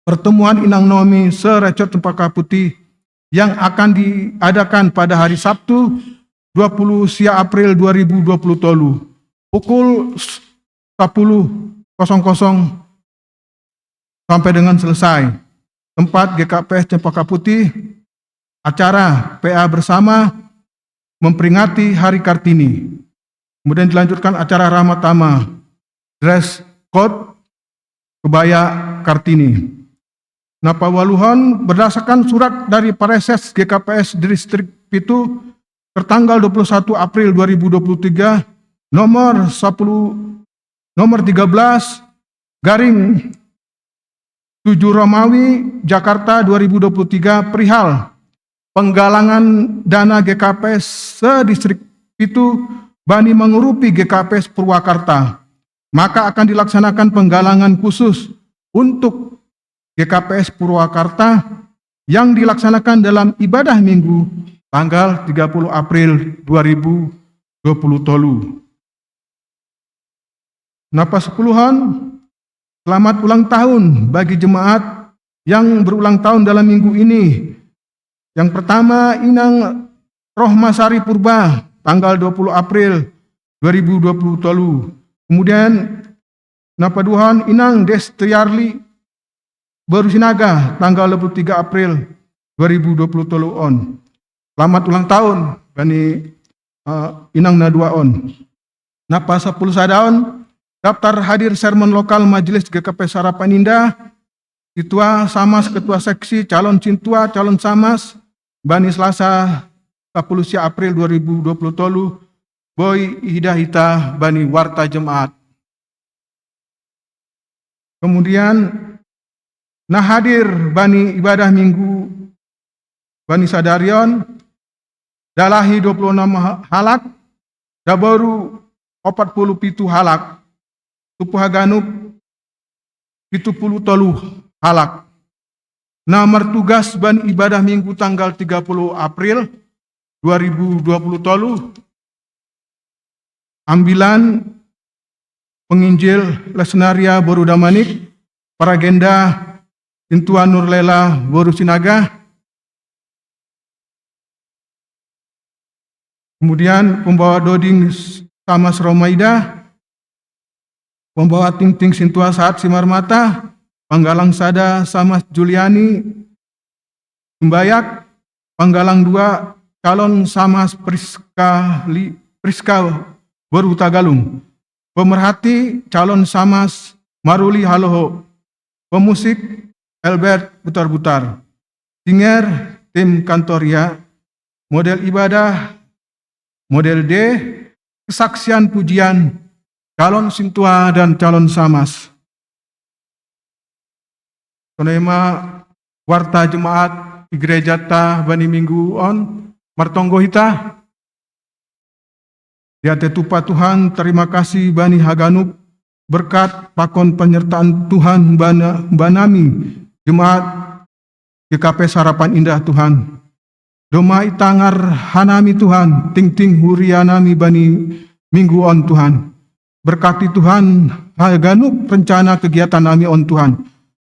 pertemuan Inang Naomi se-Resort Cempaka Putih yang akan diadakan pada hari Sabtu, dua puluh sia April dua ribu dua puluh tolu, pukul sepuluh kosong kosong sampai dengan selesai. Tempat G K P S Cempaka Putih, acara P A bersama memperingati Hari Kartini. Kemudian dilanjutkan acara Ramatama, dress code, kebaya Kartini. Nah, pawaluhon, berdasarkan surat dari Pareses G K P S Distrik Pitu, tertanggal dua puluh satu April dua ribu dua puluh tiga, nomor sepuluh, nomor tiga belas, garing tujuh Romawi, Jakarta dua ribu dua puluh tiga, perihal penggalangan dana G K P S se-Distrik Pitu bani mengurupi G K P S Purwakarta. Maka akan dilaksanakan penggalangan khusus untuk G K P S Purwakarta yang dilaksanakan dalam ibadah Minggu tanggal tiga puluh April dua ribu dua puluh tolu. Nah, pasepuluhan, Selamat ulang tahun bagi jemaat yang berulang tahun dalam minggu ini. Yang pertama, Inang Rohmasari Purba, tanggal dua puluh April dua ribu dua puluh tolu. Kemudian, napaduahon, Inang Destri Yarli Boru Sinaga, tanggal dua puluh tiga April dua ribu dua puluh tolu on. Selamat ulang tahun bani, eh, Inang naduaon. Napasapuluh sadaon, daftar hadir sermon lokal Majelis G K P Sarapan Indah, sintua samas, ketua seksi, calon sintua, calon samas, bani Selasa sapuluh sia April dua ribu dua puluh tolu, boi iidah hita bani warta jemaat. Kemudian, nahadir bani ibadah minggu bani sadarion, dalahi dua puluh enam ha-, halak, daboru opat puluh pitu halak, supu haganup pitu puluh tolu halak. Namartugas bani ibadah minggu tanggal tiga puluh April dua ribu dua puluh tolu, ambilan penginjil Lesnaria Boru Damanik, paragenda sintua Nurlela Boru Sinaga, kemudian pembawa doding samas Romaida, pembawa tingting sintua Sahat Simarmata, panggalang sada samas Juliani Sumbayak, panggalang dua calon samas Priska Li-, Priska Boru Tagalung, pemerhati calon samas Maruli Haloho, pemusik Albert Butar-Butar, singer tim kantor ya, model ibadah model D, kesaksian pujian calon sintua dan calon samas. Sonai ma warta jemaat di gereja ta bani minggu on, martonggo hita. Diate tupa Tuhan, terima kasih bani haganup berkat pakon penyertaan Tuhan bana-, banami jemaat G K P Sarapan Indah, Tuhan. Domai tangar hanami, Tuhan, tingting huria nami bani minggu on, Tuhan. Berkati, Tuhan, haganup rencana kegiatan nami on, Tuhan.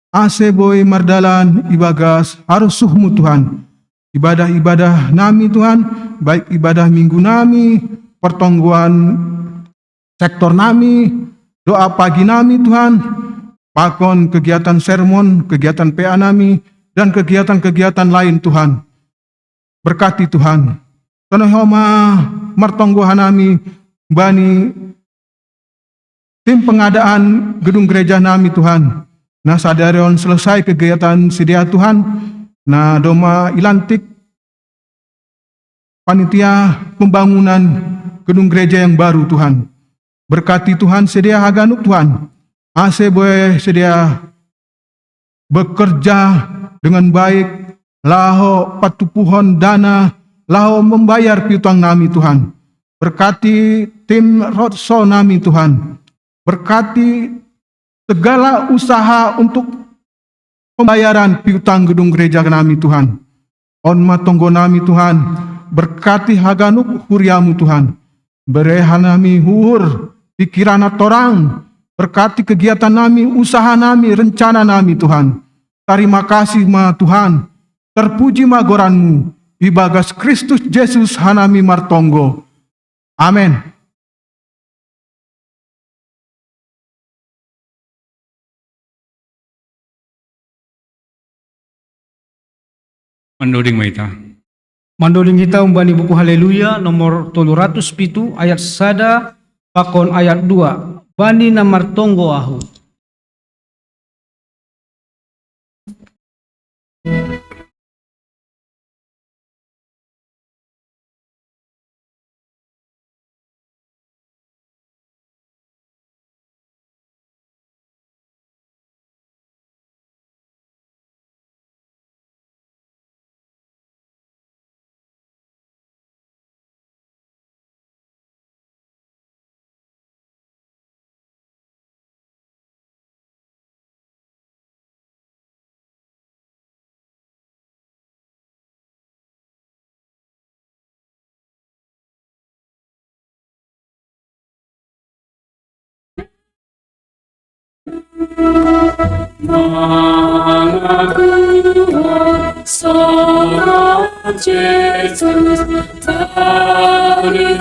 Ase boi mardalan ibagas harosuhmu, Tuhan. Ibadah-ibadah nami, Tuhan, baik ibadah minggu nami, pertonggoan sektor nami, doa pagi nami, Tuhan, pakon kegiatan sermon, kegiatan P A nami, dan kegiatan-kegiatan lain, Tuhan. Berkati, Tuhan. Sonai ma martonggo hanami bani tim pengadaan gedung gereja nami, Tuhan. Nah, sadarion selesai kegiatan sidea, Tuhan. Nah, domai lantik panitia pembangunan gedung gereja yang baru, Tuhan. Berkati, Tuhan, sidea haganup, Tuhan. Ase boi sidea bekerja dengan baik, laho patupuhon dana, laho membayar piutang nami, Tuhan. Berkati tim roadshow nami, Tuhan. Berkati segala usaha untuk pembayaran piutang gedung gereja nami, Tuhan. On ma tonggo nami, Tuhan. Berkati haganup huriamu, Tuhan. Bere hanami uhur, pikiran na torang. Berkati kegiatan nami, usaha nami, rencana nami, Tuhan. Tarima kasih ma, Tuhan. Terpuji ma goranmu. Ibagas Kristus Jesus hanami martonggo. Amen. Mandoding ma hita. Mandoding hita umbani buku Haleluya nomor tolu ratus pitu ayat sada pakon ayat dua. Bani na martonggo ahu. Pangakuan soron Jesus, tali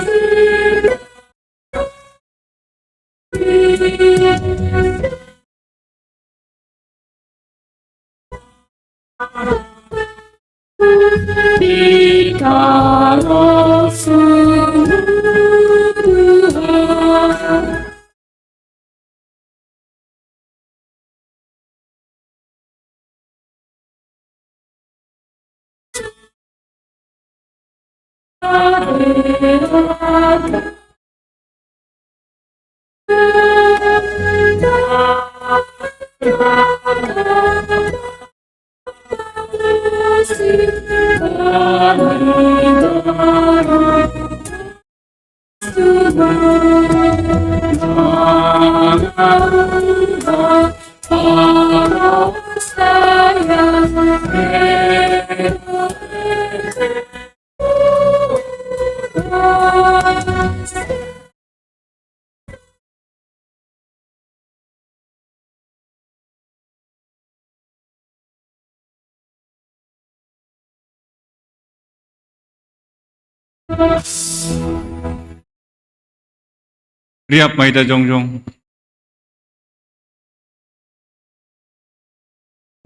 Riap ma hita jongjong.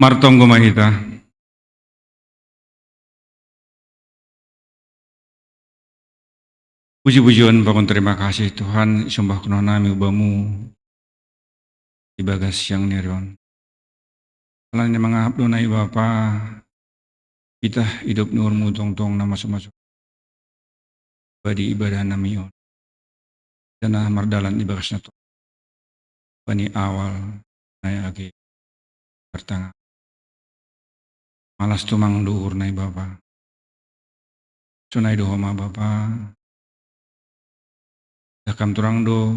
Martonggo ma hita. Puji-pujian pakon terima kasih Tuhan, isombahkon nami hu Bamu ibagas siang ni ari on. Alani na mangahap do nai Bapa, itah idop ni uhurMu tongtong na maso-maso. Bani ibadah nami on. Janah mardalan ibagas na tongtong. Bani awal nai age partangah. Malas tumang do uhur nai Bapa. Sonai do Ho ma Bapa. Dah Kam torang do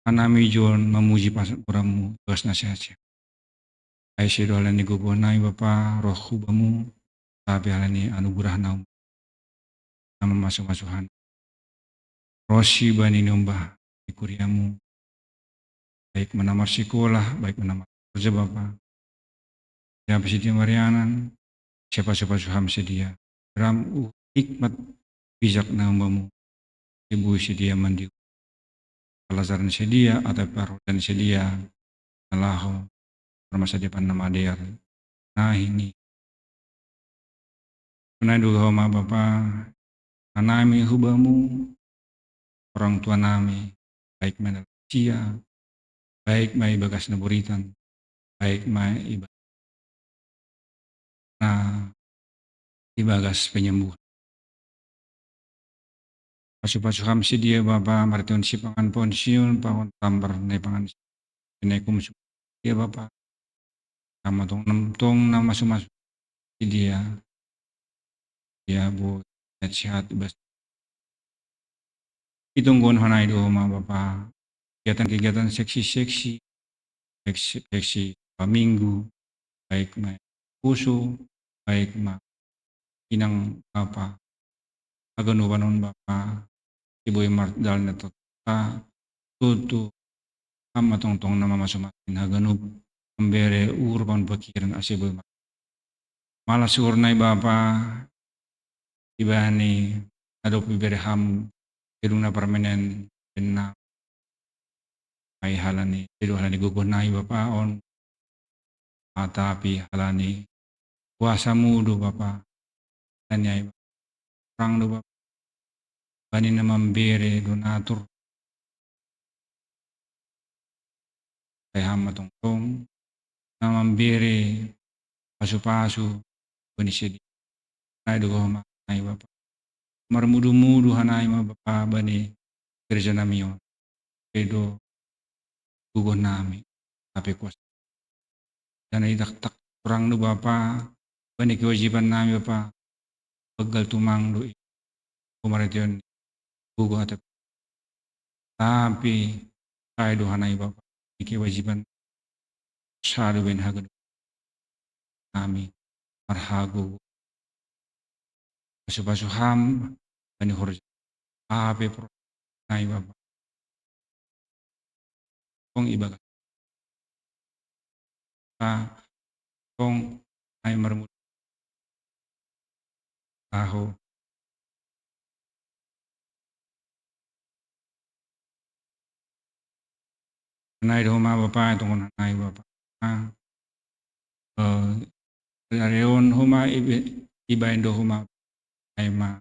hanami ijon mamuji pasahat-pasahatMu ibagas na sehat-sehat. Ai sedo halani gogoh nai Bapa, roh hu Bamu, tapi halani anugerah na mamaso-maso hami. Ronsi bani niombah ni kuriaMu, baik ma na marsikolah, baik ma na markorja Bapa. Siapa sedia marianan, siapa pasu-pasu Ham sedia. Beram uhur hikmat bijak na humbaMu, sibui sedia mandihu. Palajaran sedia, atau parhodan sedia, na laho marmasa depan na madear. Nah ini. Sonai do Ho ma Bapa, hanami hu Bamu, orang tua nami, baik ma na lansia, baik ma ibagas na buritan, baik ma ibagas na ibagas penyembuhan. Pasu-pasu Ham sedia Bapa, marhitean sipangan ponsion, pakon tambar nai pangan, pinaikum sedia Bapa. Sama tong nam tong na maso-maso sedia. Ya, boi sehat-sehat ibas. Itonggohon hanami do Ho ma Bapa. Kegiatan-kegiatan seksi-seksi, seksi, seksi paminggu, baik ma poso, baik ma inang Bapa. Haganupan on Bapa, sibui mardalan na tongtong, tutu Ham ma tongtong na mamasu-masu haganup, mambere uhur pakon pikiran ase boi ma. Malas uhur nai Bapa, ibani na dob ibere Ham gedung na permanen, bena ai halani, sedo halani gogoh nai Bapa on, ah, tapi halani kuasaMu do Bapa. Halani ai Bapa, torang do Bapa, bani na mambere donatur. Ai Ham ma tongtong na mambere pasu-pasu bani sedia. Nai do gogoh ma nai Bapa. Marmudu-mudu hanami ma Bapa bani gereja nami on. Sedo gogoh nami, tapi kuasa. Janah idakdak torang do Bapa, bani kewajiban nami Bapa, banggal tumang do i, pamarhitean gogoh atap. Tapi sai do hanami Bapa, bani kewajiban, sai do bahen haganup nami marhagogoh. Pasu-pasu Ham bani horja, hape pro nai Bapa. Tong ibagas ta, tong ai marmut tahu. Nai do homa Bapa, tong nai Bapa. Ah, eh, Reon homa ibe-, ibain do homa ai ma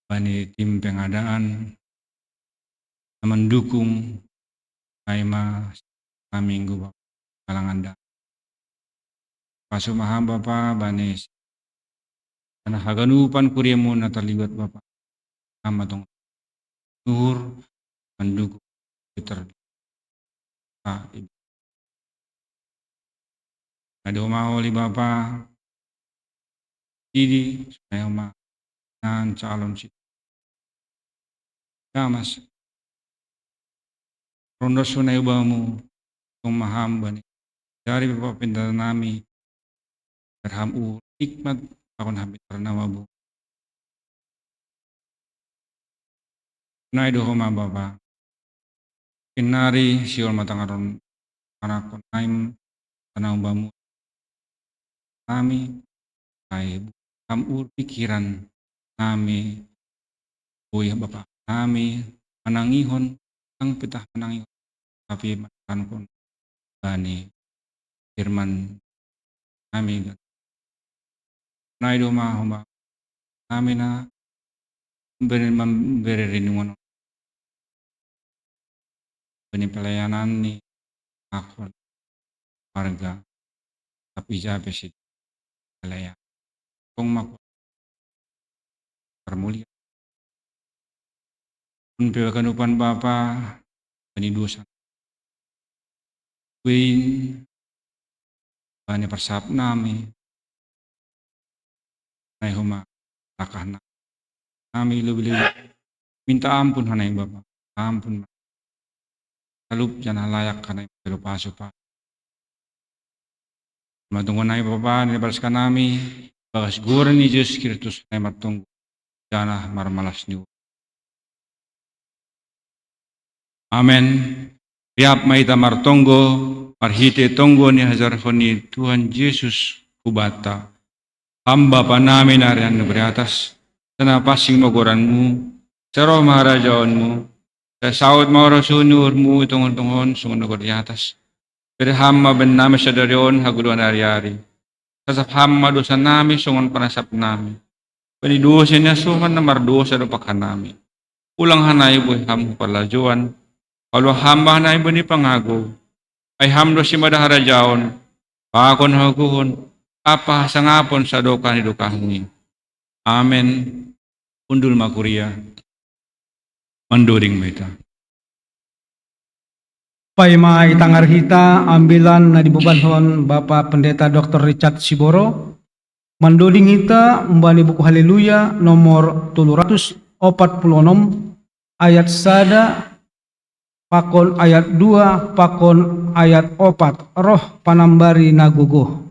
bani tim pengadaan na mandukung ai ma minggu Bapa kalangan da. Pasu ma hamba Bapa bani sana haganupan kuriamu na terlibat Bapa. Hamba tong nuhur mandukung Peter. Ah, ibe. Nai do homa oli Bapa, sidi, nai homa nan calon si. Damas. Rondos nai ubamu, tong ma hamba ni. Dari Bapa pinta nami, berham u nikmat, pakon hamba ternawa bu. Nai do homa Bapa. Kinari siol matangaron anakon naim tanau bamu nami, ai ham ur pikiran nami, boi Bapa nami manangihon, ang pitah manangihon, tapi matankon bani firman nami. Nai do homa hamba nami na memberi, memberi renungan bani pelayanan ni akon warga, tapi jape si pelayan. Tong ma permulia. Pun pe haganupan Bapa, bani dosa. Ubain bani parsap nami. Nai homa lakah na-, nami lebih-lebih minta ampun hanai Bapa. Ampun. Salup janah layak hanai salup asupa. Matunggu nai Bapa, ni balaskan nami, bagas goran ni Jesus Kristus nai martonggo, janah marmalas ni u. Amen. Riap ma ita martonggo, marhite tonggo ni hajarhon ni Tuhan Jesus hubanta. Ham Bapa nami na rian ni beriatas, sana pansing ma goranmu, saroh ma harajaonmu, sasaut ma rosuhni uhurmu i tongon-tongon songon na gor di atas. Bere ham ma bahen nami sadari on hagoluhan ari-ari. Sasap ham ma dosa nami songon panasap nami bani dosa ni na soman na mardosa dompak hanami. Ulang hanami boi ham hu parlajouan, paluah ham ma hanami bani pangagou. Ai ham do simada harajaon, pakon hagogohon, ampa hasangapon sadokah ni dokahni. Amen. Hundul ma kuria. Mandoding ma ita. Paima itangar hita ambilan na dibobankon Bapa Pendeta Doktor Richard Siboro, mandoding hita humbani buku Haleluya nomor tolu ratus opat puluh onom, ayat sada, pakon ayat dua, pakon ayat opat, roh panambari na gogoh.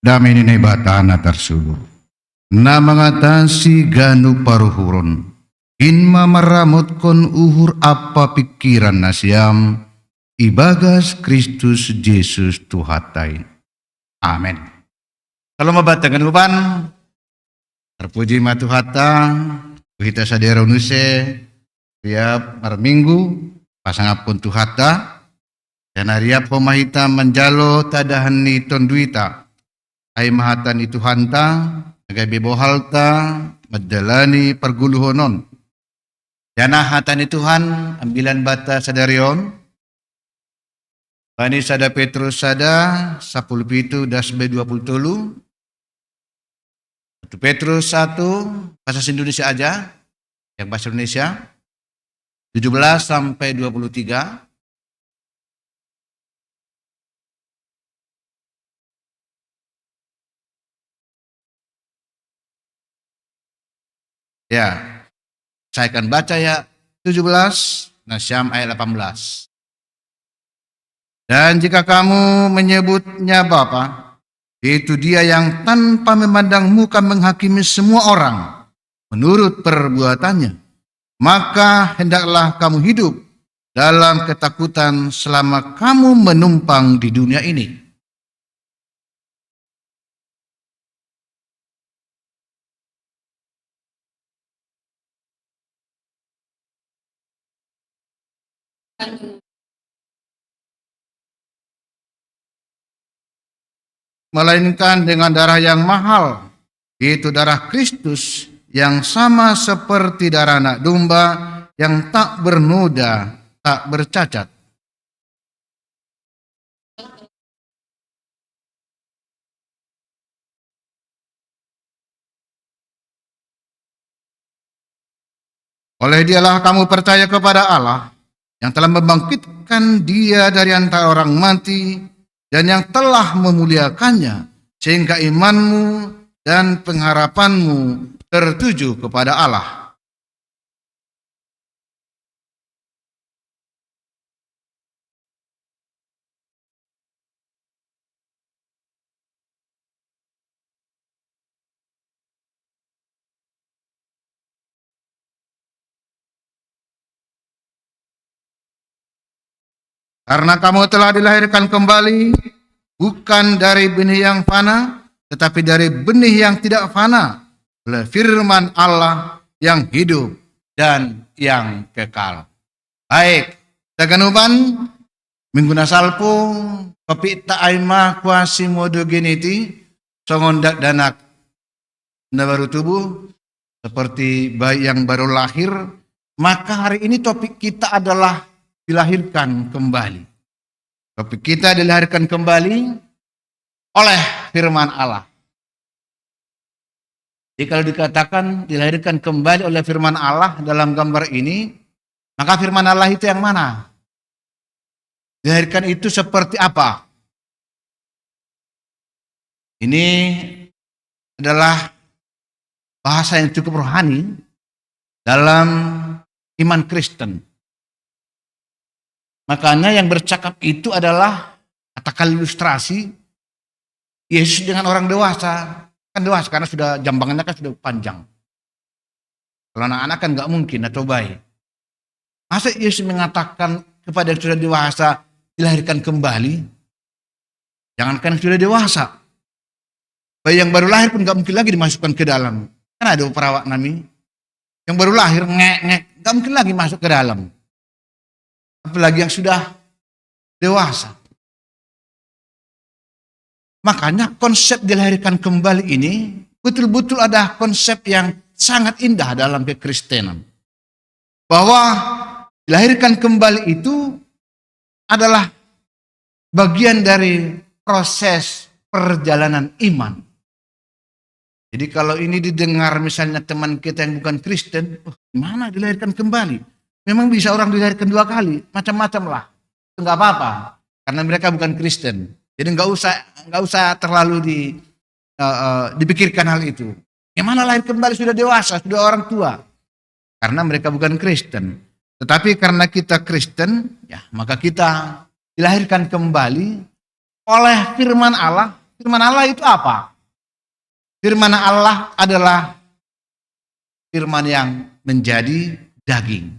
Dame ni Naibata na tarsulu, na mangatasi ganup paruhuron, in ma marramotkon uhur ampa pingkiran nasiam ibagas Kristus Jesus Tuhanta in. Amen. Shalom Bapa, hangoluan. Terpuji ma Tuhanta, hita sadari on use, riap marminggu, pasangapkon Tuhanta, janah riap homa hita manjalo tadahan ni tonduita, ai ma hata ni Tuhanta, na gabe bohalta mandalani pargoluhon on. Janah hata ni Tuhan, ambilan banta sadari on, bani sada Petrus sada, sapuluh pitu, das be dua puluh tolu. Satu Petrus satu, bahasa Indonesia aja, yang bahasa Indonesia, tujuh belas sampai dua puluh tiga. Ya, saya akan baca ya, tujuh belas, nasiam ayat delapan belas. Dan jika kamu menyebutnya Bapa, yaitu Dia yang tanpa memandang muka menghakimi semua orang menurut perbuatannya, maka hendaklah kamu hidup dalam ketakutan selama kamu menumpang di dunia ini. Melainkan dengan darah yang mahal, yaitu darah Kristus, yang sama seperti darah anak domba yang tak bernoda, tak bercacat. Oleh Dialah kamu percaya kepada Allah yang telah membangkitkan Dia dari antara orang mati dan yang telah memuliakannya, sehingga imanmu dan pengharapanmu tertuju kepada Allah. Karena kamu telah dilahirkan kembali, bukan dari benih yang fana, tetapi dari benih yang tidak fana, oleh firman Allah yang hidup dan yang kekal. Baik, haganupan, minggu na salpu, topikta ai ma quasimodogeniti, songon dakdanak na baru tubuh, seperti bayi yang baru lahir, maka hari ini topik kita adalah dilahirkan kembali. Topik kita dilahirkan kembali oleh firman Allah. Jadi kalau dikatakan dilahirkan kembali oleh firman Allah dalam gambar ini, maka firman Allah itu yang mana? Dilahirkan itu seperti apa? Ini adalah bahasa yang cukup rohani dalam iman Kristen. Makanya yang bercakap itu adalah, katakan, ilustrasi Yesus dengan orang dewasa. Kan dewasa karena sudah, jambangannya kan sudah panjang. Kalau anak-anak kan nggak mungkin atau bayi. Masa Yesus mengatakan kepada yang sudah dewasa dilahirkan kembali? Jangankan yang sudah dewasa, bayi yang baru lahir pun nggak mungkin lagi dimasukkan ke dalam. Kan ada perawat nami yang baru lahir ngek ngek, nggak mungkin lagi masuk ke dalam. Apalagi yang sudah dewasa. Makanya konsep dilahirkan kembali ini betul-betul ada konsep yang sangat indah dalam kekristenan. Bahwa dilahirkan kembali itu adalah bagian dari proses perjalanan iman. Jadi kalau ini didengar misalnya teman kita yang bukan Kristen, "Oh, gimana dilahirkan kembali?" Memang bisa orang dilahirkan dua kali, macam-macam lah. Itu nggak apa-apa, karena mereka bukan Kristen. Jadi nggak usah, nggak usah terlalu di, eh, eh, dipikirkan hal itu. Yang mana lahir kembali sudah dewasa, sudah orang tua. Karena mereka bukan Kristen. Tetapi karena kita Kristen, ya, maka kita dilahirkan kembali oleh firman Allah. Firman Allah itu apa? Firman Allah adalah firman yang menjadi daging,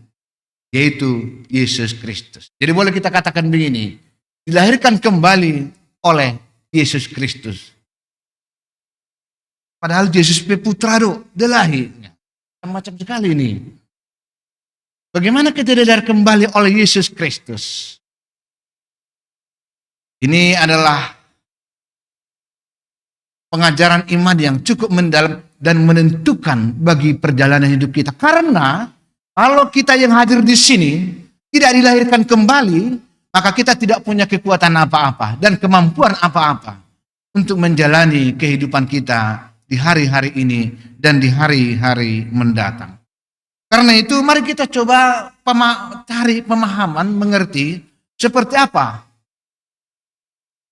yaitu Yesus Kristus. Jadi boleh kita katakan begini, dilahirkan kembali oleh Yesus Kristus. Padahal Yesus pe putra do, delahi. Macam sekali ini. Bagaimana kita dilahirkan kembali oleh Yesus Kristus? Ini adalah pengajaran iman yang cukup mendalam dan menentukan bagi perjalanan hidup kita. Karena kalau kita yang hadir di sini tidak dilahirkan kembali, maka kita tidak punya kekuatan apa-apa dan kemampuan apa-apa untuk menjalani kehidupan kita di hari-hari ini dan di hari-hari mendatang. Karena itu, mari kita coba pema-, cari pemahaman, mengerti seperti apa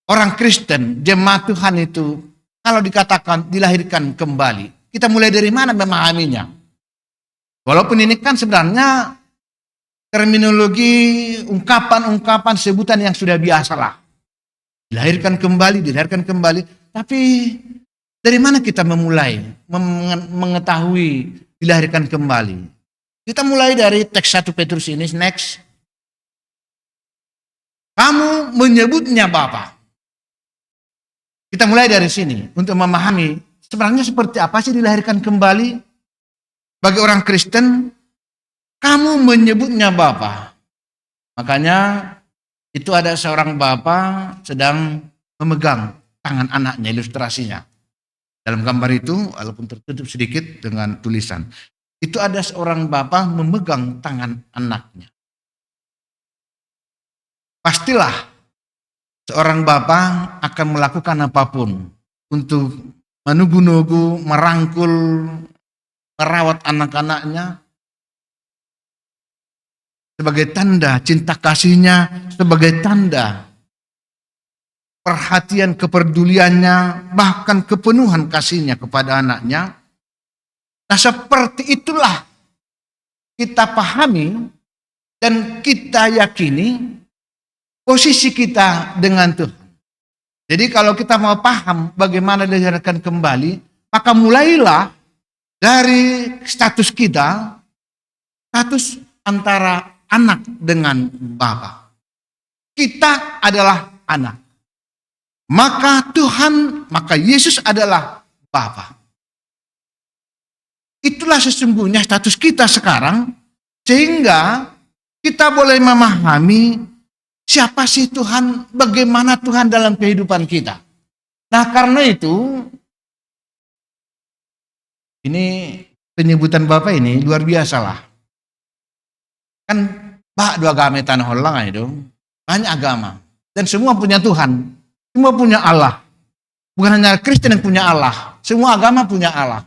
orang Kristen, jemaat Tuhan itu, kalau dikatakan dilahirkan kembali. Kita mulai dari mana memahaminya? Walaupun ini kan sebenarnya terminologi, ungkapan-ungkapan, sebutan yang sudah biasa lah. Dilahirkan kembali, dilahirkan kembali. Tapi dari mana kita memulai mem-, mengetahui dilahirkan kembali? Kita mulai dari teks satu Petrus ini, next. Kamu menyebutnya Bapa. Kita mulai dari sini untuk memahami sebenarnya seperti apa sih dilahirkan kembali. Bagi orang Kristen, kamu menyebutnya Bapa. Makanya itu ada seorang bapa sedang memegang tangan anaknya, ilustrasinya. Dalam gambar itu, walaupun tertutup sedikit dengan tulisan, itu ada seorang bapa memegang tangan anaknya. Pastilah seorang bapa akan melakukan apapun untuk menugu-nugu, merangkul, merawat anak-anaknya sebagai tanda cinta kasihnya, sebagai tanda perhatian, kepeduliannya, bahkan kepenuhan kasihnya kepada anaknya. Nah, seperti itulah kita pahami dan kita yakini posisi kita dengan Tuhan. Jadi kalau kita mau paham bagaimana dilahirkan kembali, maka mulailah dari status kita, status antara anak dengan bapa. Kita adalah anak. Maka Tuhan, maka Yesus adalah Bapa. Itulah sesungguhnya status kita sekarang, sehingga kita boleh memahami siapa sih Tuhan, bagaimana Tuhan dalam kehidupan kita. Nah, karena itu, ini penyebutan Bapa ini luar biasa lah. Kan bak dua agama tanah Holland itu. Banyak agama. Dan semua punya Tuhan. Semua punya Allah. Bukan hanya Kristen yang punya Allah. Semua agama punya Allah.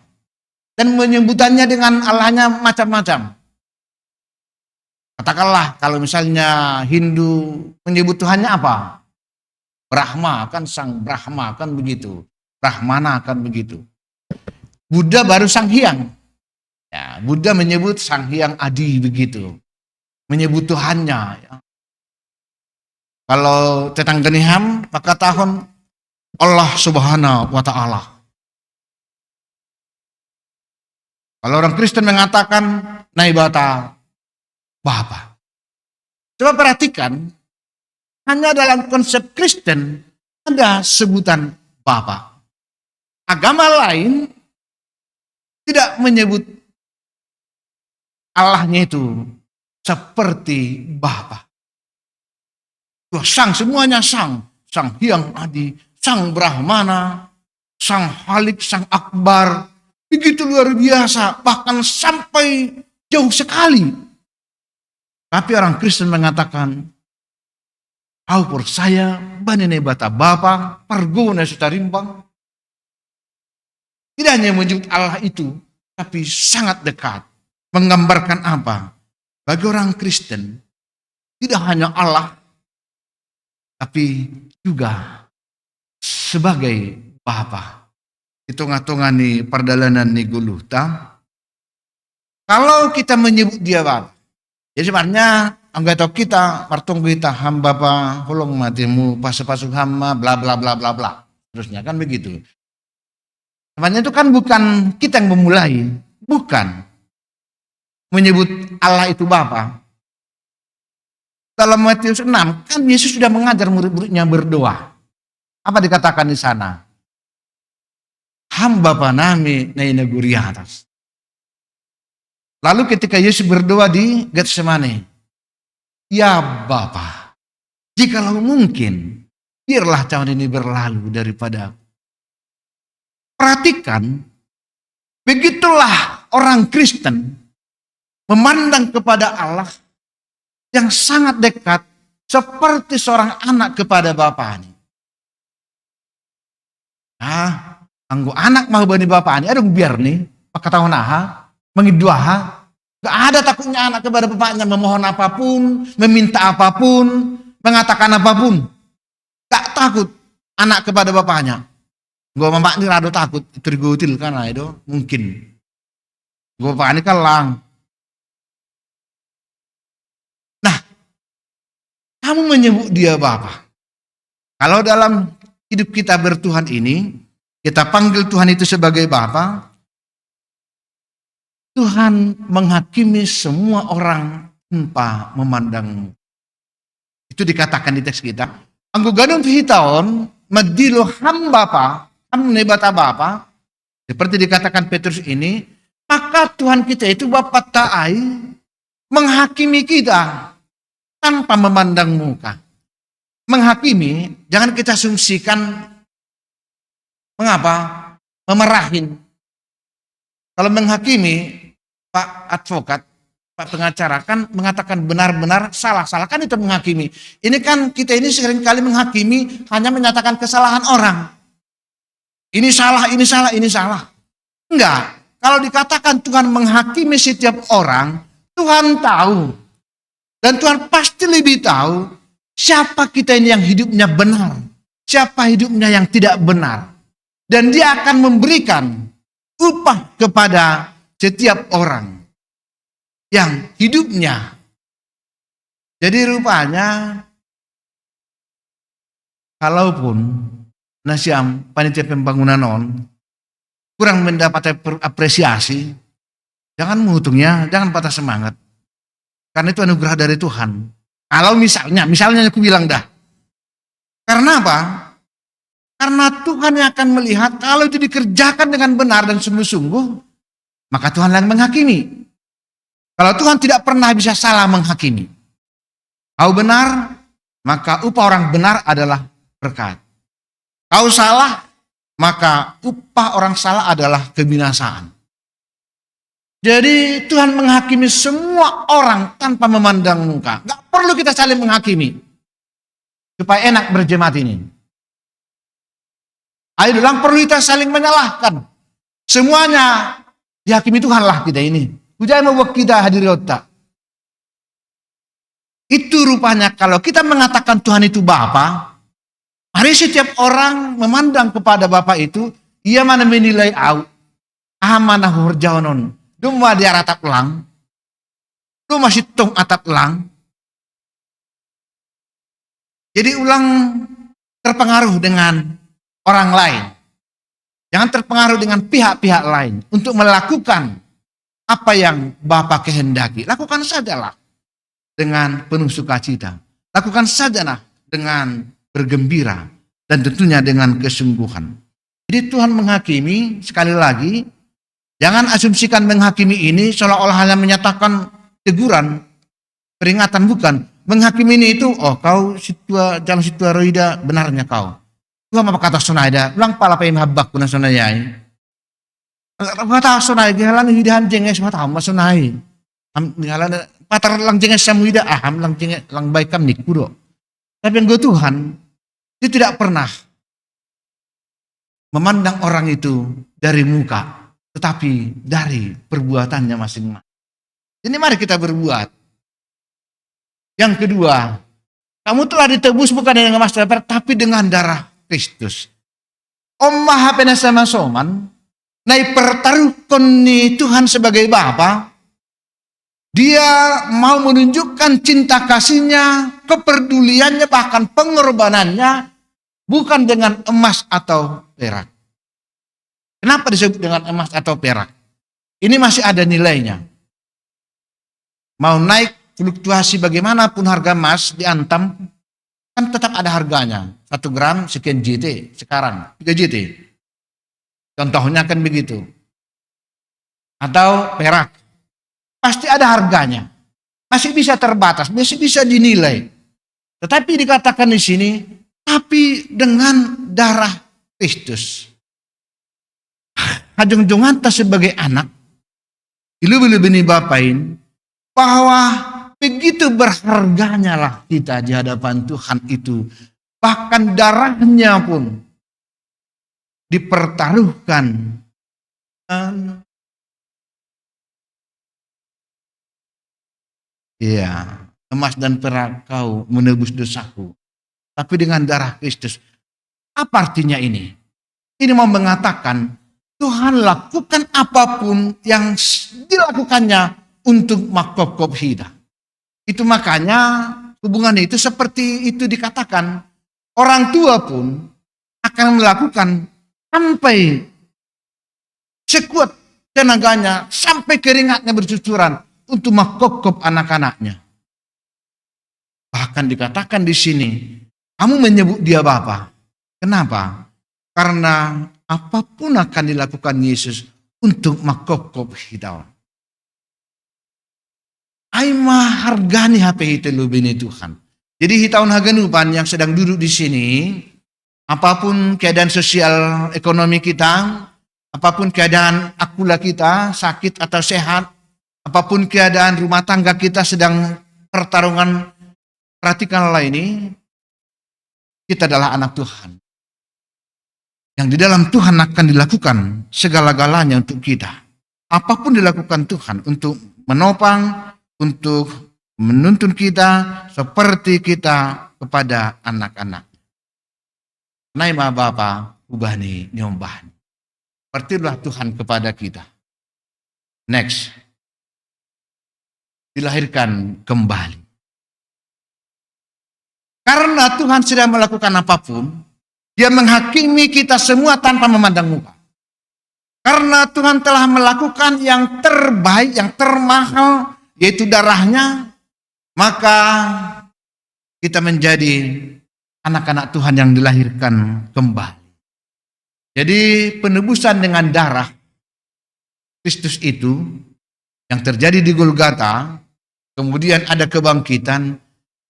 dan menyebutannya dengan Allahnya macam-macam. Katakanlah kalau misalnya Hindu menyebut Tuhannya apa? Brahma kan, Sang Brahma kan begitu. Brahmana kan begitu. Buddha baru Sang Hyang. Ya, Buddha menyebut Sang Hyang Adi begitu. Menyebut Tuhannya. Ya. Kalau tetangga niham, maka tahun Allah Subhanahu wa Ta'ala. Kalau orang Kristen mengatakan Naibata Bapa. Coba perhatikan, hanya dalam konsep Kristen ada sebutan Bapa. Agama lain tidak menyebut Allahnya itu seperti Bapa. Wah, sang, semuanya sang. Sang Hyang Adi, Sang Brahmana, Sang Halik, Sang Akbar. Begitu luar biasa, bahkan sampai jauh sekali. Tapi orang Kristen mengatakan, "Au persaya bani Naibata Bapa, pargona sutarimbang." Tidak hanya menyebut Allah itu, tapi sangat dekat. Menggambarkan apa? Bagi orang Kristen, tidak hanya Allah, tapi juga sebagai Bapa. Di tengah-tengah ni pardalanan ni guluh ta, kalau kita menyebut dia Bapa, jadi sebenarnya anggota kita, martunggu kita, "Ham Bapa, holong ma timu, pasu-pasu ham ma, bla bla bla bla bla." Terusnya kan begitu. Sebenarnya itu kan bukan kita yang memulai, bukan menyebut Allah itu Bapa. Dalam Matius enam, kan Yesus sudah mengajar murid-muridnya berdoa. Apa dikatakan di sana? "Ham Bapa nami na i nagori atas." Lalu ketika Yesus berdoa di Getsemani, "Ya Bapa, jikalau mungkin, biarlah cawan ini berlalu daripada." Perhatikan, begitulah orang Kristen memandang kepada Allah yang sangat dekat, seperti seorang anak kepada bapaknya. Nah, anggo anak mau bani bapaknya, adong biar nih, maka tahu naha, mengiduaha. Gak ada takutnya anak kepada bapaknya, memohon apapun, meminta apapun, mengatakan apapun. Gak takut anak kepada bapaknya. Gua mamak ni rado takut, tergutil kan, nah, itu mungkin. Gua panik kalang. Nah, kamu menyebut dia Bapa. Kalau dalam hidup kita bertuhan ini, kita panggil Tuhan itu sebagai Bapa, Tuhan menghakimi semua orang tanpa memandang. Itu dikatakan di teks kita. Anggo gadung pihitaon, madilo ham Bapa, ham Naibata Bapa, seperti dikatakan Petrus ini, maka Tuhan kita itu Bapa ta ai menghakimi kita tanpa memandang muka. Menghakimi, jangan kita asumsikan mengapa memarahin. Kalau menghakimi, Pak Advokat, Pak Pengacara kan mengatakan benar-benar salah, salah kan itu menghakimi. Ini kan kita ini seringkali menghakimi, hanya menyatakan kesalahan orang. Ini salah, ini salah, ini salah. Enggak. Kalau dikatakan Tuhan menghakimi setiap orang, Tuhan tahu. Dan Tuhan pasti lebih tahu siapa kita ini yang hidupnya benar, siapa hidupnya yang tidak benar. Dan Dia akan memberikan upah kepada setiap orang yang hidupnya. Jadi rupanya, kalaupun nasiam panitia pembangunan on kurang mendapat apre-, apresiasi, jangan mutung ya, jangan patah semangat. Karena itu anugerah dari Tuhan. Kalau misalnya, misalnya aku bilang dah. Karena apa? Karena Tuhan yang akan melihat kalau itu dikerjakan dengan benar dan sungguh-sungguh, maka Tuhan yang menghakimi. Kalau Tuhan tidak pernah bisa salah menghakimi. Kau benar, maka upah orang benar adalah berkat. Kau salah, maka upah orang salah adalah kebinasaan. Jadi Tuhan menghakimi semua orang tanpa memandang muka. Gak perlu kita saling menghakimi. Supaya enak berjemaat ini. Ayo, dalam perlu kita saling menyalahkan. Semuanya Dihakimi Tuhan lah kita ini. Hujai mau buat kita hadir otak. Itu rupanya kalau kita mengatakan Tuhan itu Bapa, mari setiap orang memandang kepada Bapa itu, ia mana menilai au, ah mana hurjaonon, dum wa di aratap lang, dum masih tong atap lang. Jadi ulang terpengaruh dengan orang lain. Jangan terpengaruh dengan pihak-pihak lain untuk melakukan apa yang Bapa kehendaki. Lakukan sajalah dengan penuh sukacita. Lakukan sajalah dengan bergembira dan tentunya dengan kesungguhan. Jadi Tuhan menghakimi, sekali lagi, jangan asumsikan menghakimi ini seolah-olah hanya menyatakan teguran, peringatan, bukan. Menghakimi ini itu, oh kau situa, jalan situa roida, benarnya kau. Tuhan apa kata sonaida, ulang pala pa mahabbak kuna sonayai. Kata sonai, gihalan hidahan jenges mata sama sonai. Am, gihalan patar lang jenges samu ida, aham lang jenges, lang baik kam nikuro. Tapi yang gue Tuhan, dia tidak pernah memandang orang itu dari muka, tetapi dari perbuatannya masing-masing. Jadi mari kita berbuat. Yang kedua, kamu telah ditebus bukan dengan emas dan perak, tapi dengan darah Kristus. Om maha penasama soman, nai pertaruhkan ni Tuhan sebagai Bapa, dia mau menunjukkan cinta kasihnya, kepeduliannya, bahkan pengorbanannya bukan dengan emas atau perak. Kenapa disebut dengan emas atau perak? Ini masih ada nilainya. Mau naik fluktuasi bagaimanapun harga emas di Antam, kan tetap ada harganya. Satu gram sekian J T sekarang, tiga J T. Contohnya kan begitu. Atau perak. Pasti ada harganya. Masih bisa terbatas, masih bisa dinilai. Tetapi dikatakan di sini, tapi dengan darah Kristus. Hajong-jongan ta sebagai anak, ilu bini bapain, bahwa begitu berharganya lah kita di hadapan Tuhan itu. Bahkan darahnya pun dipertaruhkan. Iya, emas dan perak kau menebus dosaku. Tapi dengan darah Kristus. Apa artinya ini? Ini mau mengatakan Tuhan lakukan apapun yang dilakukannya untuk makopkop hida. Itu makanya hubungan itu seperti itu dikatakan. Orang tua pun akan melakukan sampai sekuat tenaganya, sampai keringatnya bercucuran untuk makopkop anak-anaknya. Bahkan dikatakan di sini, kamu menyebut dia Bapa. Kenapa? Karena apapun akan dilakukan Yesus untuk makopkop hita. Ai mahargani hape hita ilu bini Tuhan. Jadi hita on haganupan yang sedang duduk di sini, apapun keadaan sosial ekonomi kita, apapun keadaan akula kita, sakit atau sehat, apapun keadaan rumah tangga kita sedang pertarungan, perhatikanlah ini, kita adalah anak Tuhan. Yang di dalam Tuhan akan dilakukan segala-galanya untuk kita. Apapun dilakukan Tuhan untuk menopang, untuk menuntun kita seperti kita kepada anak-anak. Nai ma Bapa, ubani nyombah. Pertilah Tuhan kepada kita. Next. Dilahirkan kembali. Karena Tuhan sudah melakukan apapun, dia menghakimi kita semua tanpa memandang muka. Karena Tuhan telah melakukan yang terbaik, yang termahal, yaitu darahnya, maka kita menjadi anak-anak Tuhan yang dilahirkan kembali. Jadi penebusan dengan darah Kristus itu yang terjadi di Golgota, kemudian ada kebangkitan,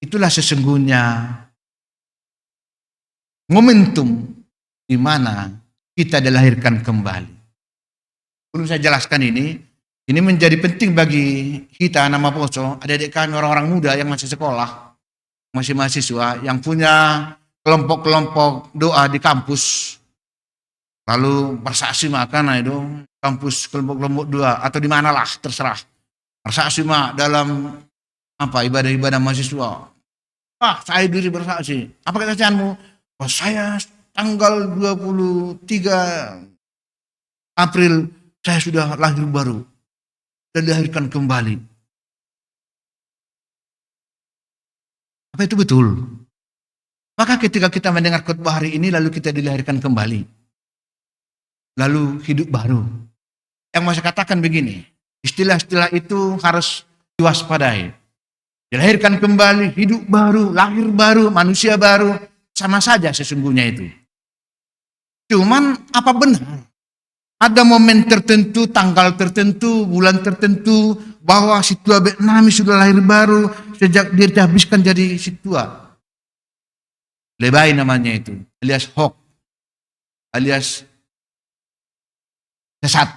itulah sesungguhnya momentum di mana kita dilahirkan kembali. Perlu saya jelaskan ini, ini menjadi penting bagi kita nama poso, adik-adik kami orang-orang muda yang masih sekolah, masih mahasiswa, yang punya kelompok-kelompok doa di kampus, lalu bersaksi makan itu, kampus kelompok-kelompok dua atau di manalah, terserah. Bersaksi mak dalam apa, ibadah-ibadah mahasiswa. Ah, saya diri bersaksi. Apa kesaksianmu? Oh, saya tanggal dua puluh tiga April saya sudah lahir baru dan dilahirkan kembali. Apa itu betul? Maka ketika kita mendengar khotbah hari ini lalu kita dilahirkan kembali, lalu hidup baru. Yang mau saya katakan begini, istilah-istilah itu harus diwaspadai. Dilahirkan kembali, hidup baru, lahir baru, manusia baru, sama saja sesungguhnya itu. Cuman apa benar ada momen tertentu, tanggal tertentu, bulan tertentu bahwa si tua Vietnam sudah lahir baru sejak dia dihabiskan jadi si tua? Lebay namanya itu, alias hoax, alias sesat.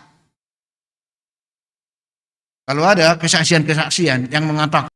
Kalau ada kesaksian-kesaksian yang mengatakan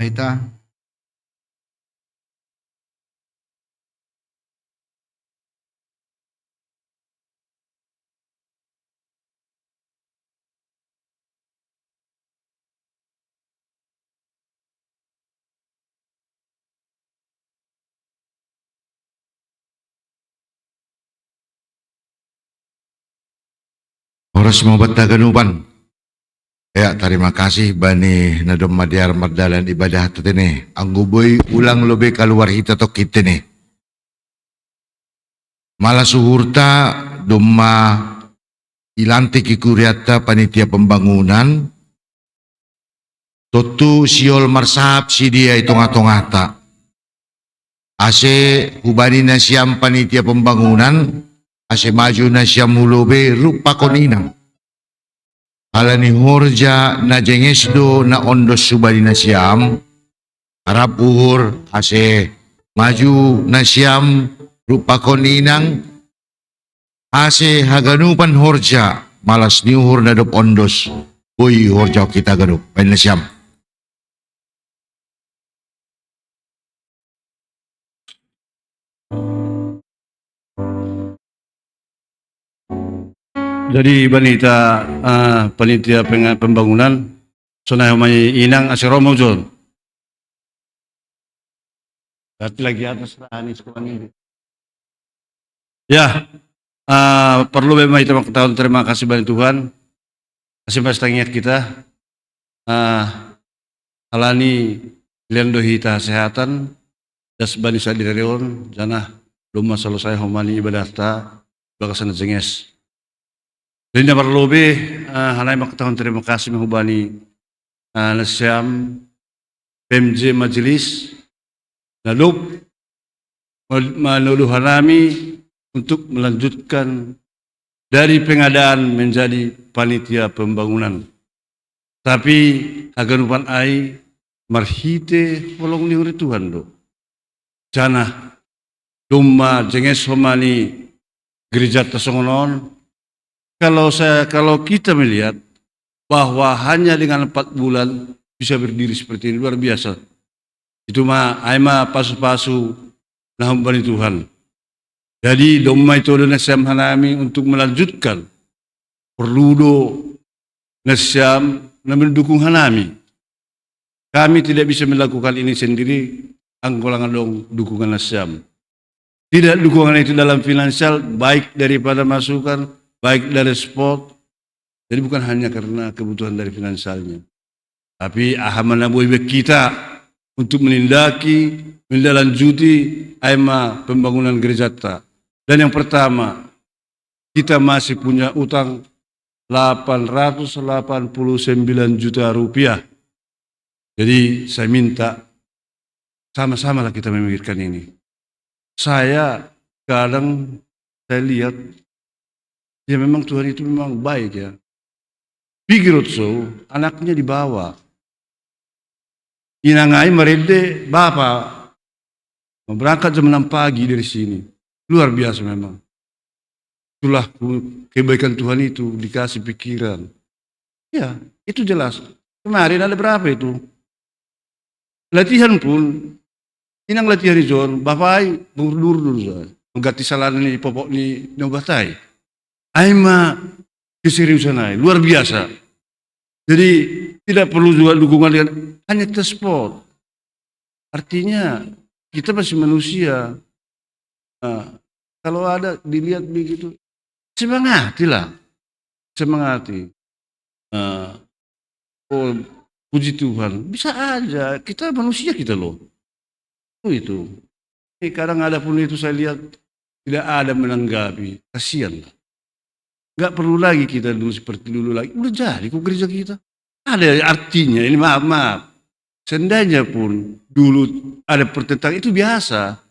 Kita. Horas ma banta ganupan. Ya, tarima kasih bani na domma diar mardalan ibadahta tene. Anggo boi ulang lobe kaluar hita tokkin tene. Mala suhurta domma ilantik ikuriatta panitia pembangunan, tontu siol marsahap sidia i tongah-tongahta. Ase hubani nasiam panitia pembangunan, ase maju nasiam hu lobe rup pakon inang. Alani horja na jenges do na ondos hubani nasiam, arap uhur ase maju nasiam rup pakon inang, ase haganupan horja malas ni uhur na dob ondos, boi horja kita ganup, baen nasiam. Jadi bani hita, eh, panitia pembangunan, sonai homai inang ase ro ma ujon. Berarti lagi atas lah ni sekolah ini. Ya, eh, perlu memang kita mengetahui terima kasih bani Tuhan. Masih pas tangiat kita. Eh, alani dilehon do hita hasehatan, das bani sadari on, janah domma selesai homani ibadahta, bagasan na jenges. Jadi na marlobe, eh, hanai mangkatahon terima kasih ma hubani, eh, nasiam, P M J Majelis, na dob manolu hanami untuk melanjutkan dari pengadaan menjadi panitia pembangunan. Tapi haganupan ai marhite holong ni huri Tuhan do. Janah domma jenges homani gerejata songon on. Kalau saya, kalau kita melihat bahwa hanya dengan empat bulan bisa berdiri seperti ini, luar biasa. Itu ma, ai ma pasu-pasu na humbani Tuhan. Jadi domma ito do nasiam hanami untuk melanjutkan. Perlu do nasiam na mendukung hanami. Kami tidak bisa melakukan ini sendiri, anggo lang adong dukungan nasiam. Tidak dukungan itu dalam finansial, baik daripada masukan, baik dari sport. Jadi bukan hanya karena kebutuhan dari finansialnya. Tapi aha ma na boi be kita untuk menindaki, menindaklanjuti ai ma pembangunan gerejata. Dan yang pertama, kita masih punya utang delapan ratus delapan puluh sembilan juta rupiah. Jadi saya minta sama-samalah kita memikirkan ini. Saya kadang saya lihat, ya memang Tuhan itu memang baik ya. Pigirot so, anaknya dibawa. Inang ai marende, "Bapak, mau berangkat jam enam pagi dari sini." Luar biasa memang. Itulah kebaikan Tuhan itu, dikasih pikiran. Ya, itu jelas. Kemarin ada berapa itu? Latihan pun, inang latihan i jon, bapak ai mengurdur-urdur jon. Mengganti salana ni popok ni, ni obat ai. Ai ma keseriusan ai, luar biasa. Jadi tidak perlu juga dukungan dengan hanya kita sport. Artinya kita masih manusia. Nah, kalau ada dilihat begitu, semangatilah. Semangati. Nah, oh, puji Tuhan, bisa aja. Kita manusia kita loh. Oh, itu. Ini kadang ada pun itu saya lihat tidak ada menanggapi. Kasihan lah. Nggak perlu lagi kita dulu seperti dulu lagi. Udah jadi kok gereja kita. Ada artinya ini, maaf, maaf. Seandainya pun dulu ada pertentangan, itu biasa.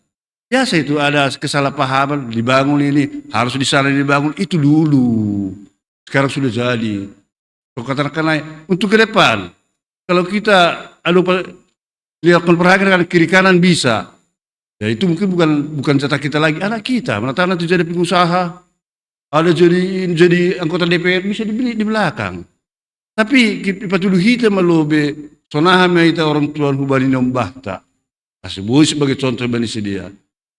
Biasa itu ada kesalahpahaman, dibangun ini, harus di sana dibangun, itu dulu. Sekarang sudah jadi. Katakan naik untuk ke depan. Kalau kita anu, lihat perhatikan kiri kanan bisa. Ya itu mungkin bukan, bukan jatah kita lagi, anak kita. Mana tahu nanti jadi pengusaha, ada jadi, jadi anggota D P R, bisa dibeli di belakang. Tapi ipatuduh hita ma lobe sonaha ma ita orang tua hubani na umbahta. Asa boi sebagai contoh bani si dia.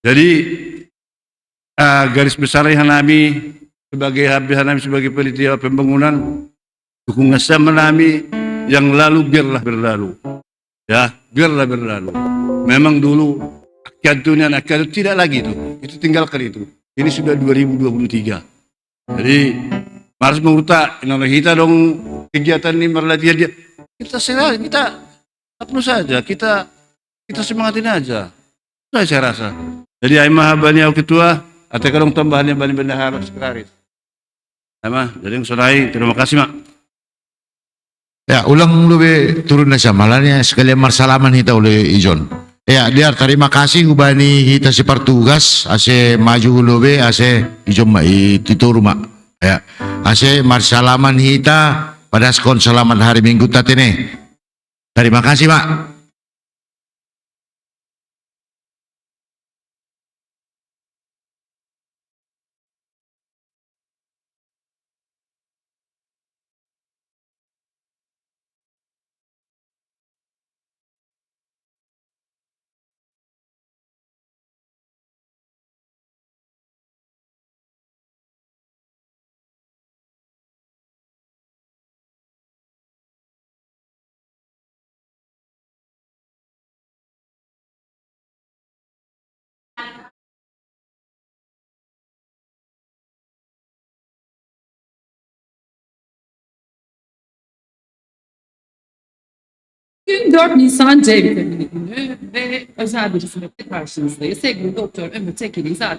Jadi, ah, garis besar hanami sebagai habis hanami sebagai panitia pembangunan, dukungan sama nami yang lalu biarlah berlalu. Ya, biarlah berlalu. Memang dulu akan dunia akan tidak lagi itu. Itu tinggalkan itu. Ini sudah dua ribu dua puluh tiga. Jadi, harus mengutak, inana hita dong kegiatan ini, marlatihan dia. Kita serah, kita apa saja, kita kita semangatin aja. Saya, saya rasa. Jadi, ai ma haba ni au ketua, até ka dong tambahan ni bani bendahara sekretaris. Ai ma, jadi sonai, terima kasih ma. Ya, ulang lube turun na sama la ni, sekalian marsalaman hita ule Ijon. Ya, Diar, terima kasih hubani hita si partugas, ase maju lube, ase Ijon ma i titoru ma. Ya, ase marsalaman hita, padaskon selamat hari Minggu ta tene. Terima kasih ma. Bugün dört Nisan C vitamini günü ve özel bir hizmetle karşınızdayız. Sevgili Doktor Ömür Tekin'i izah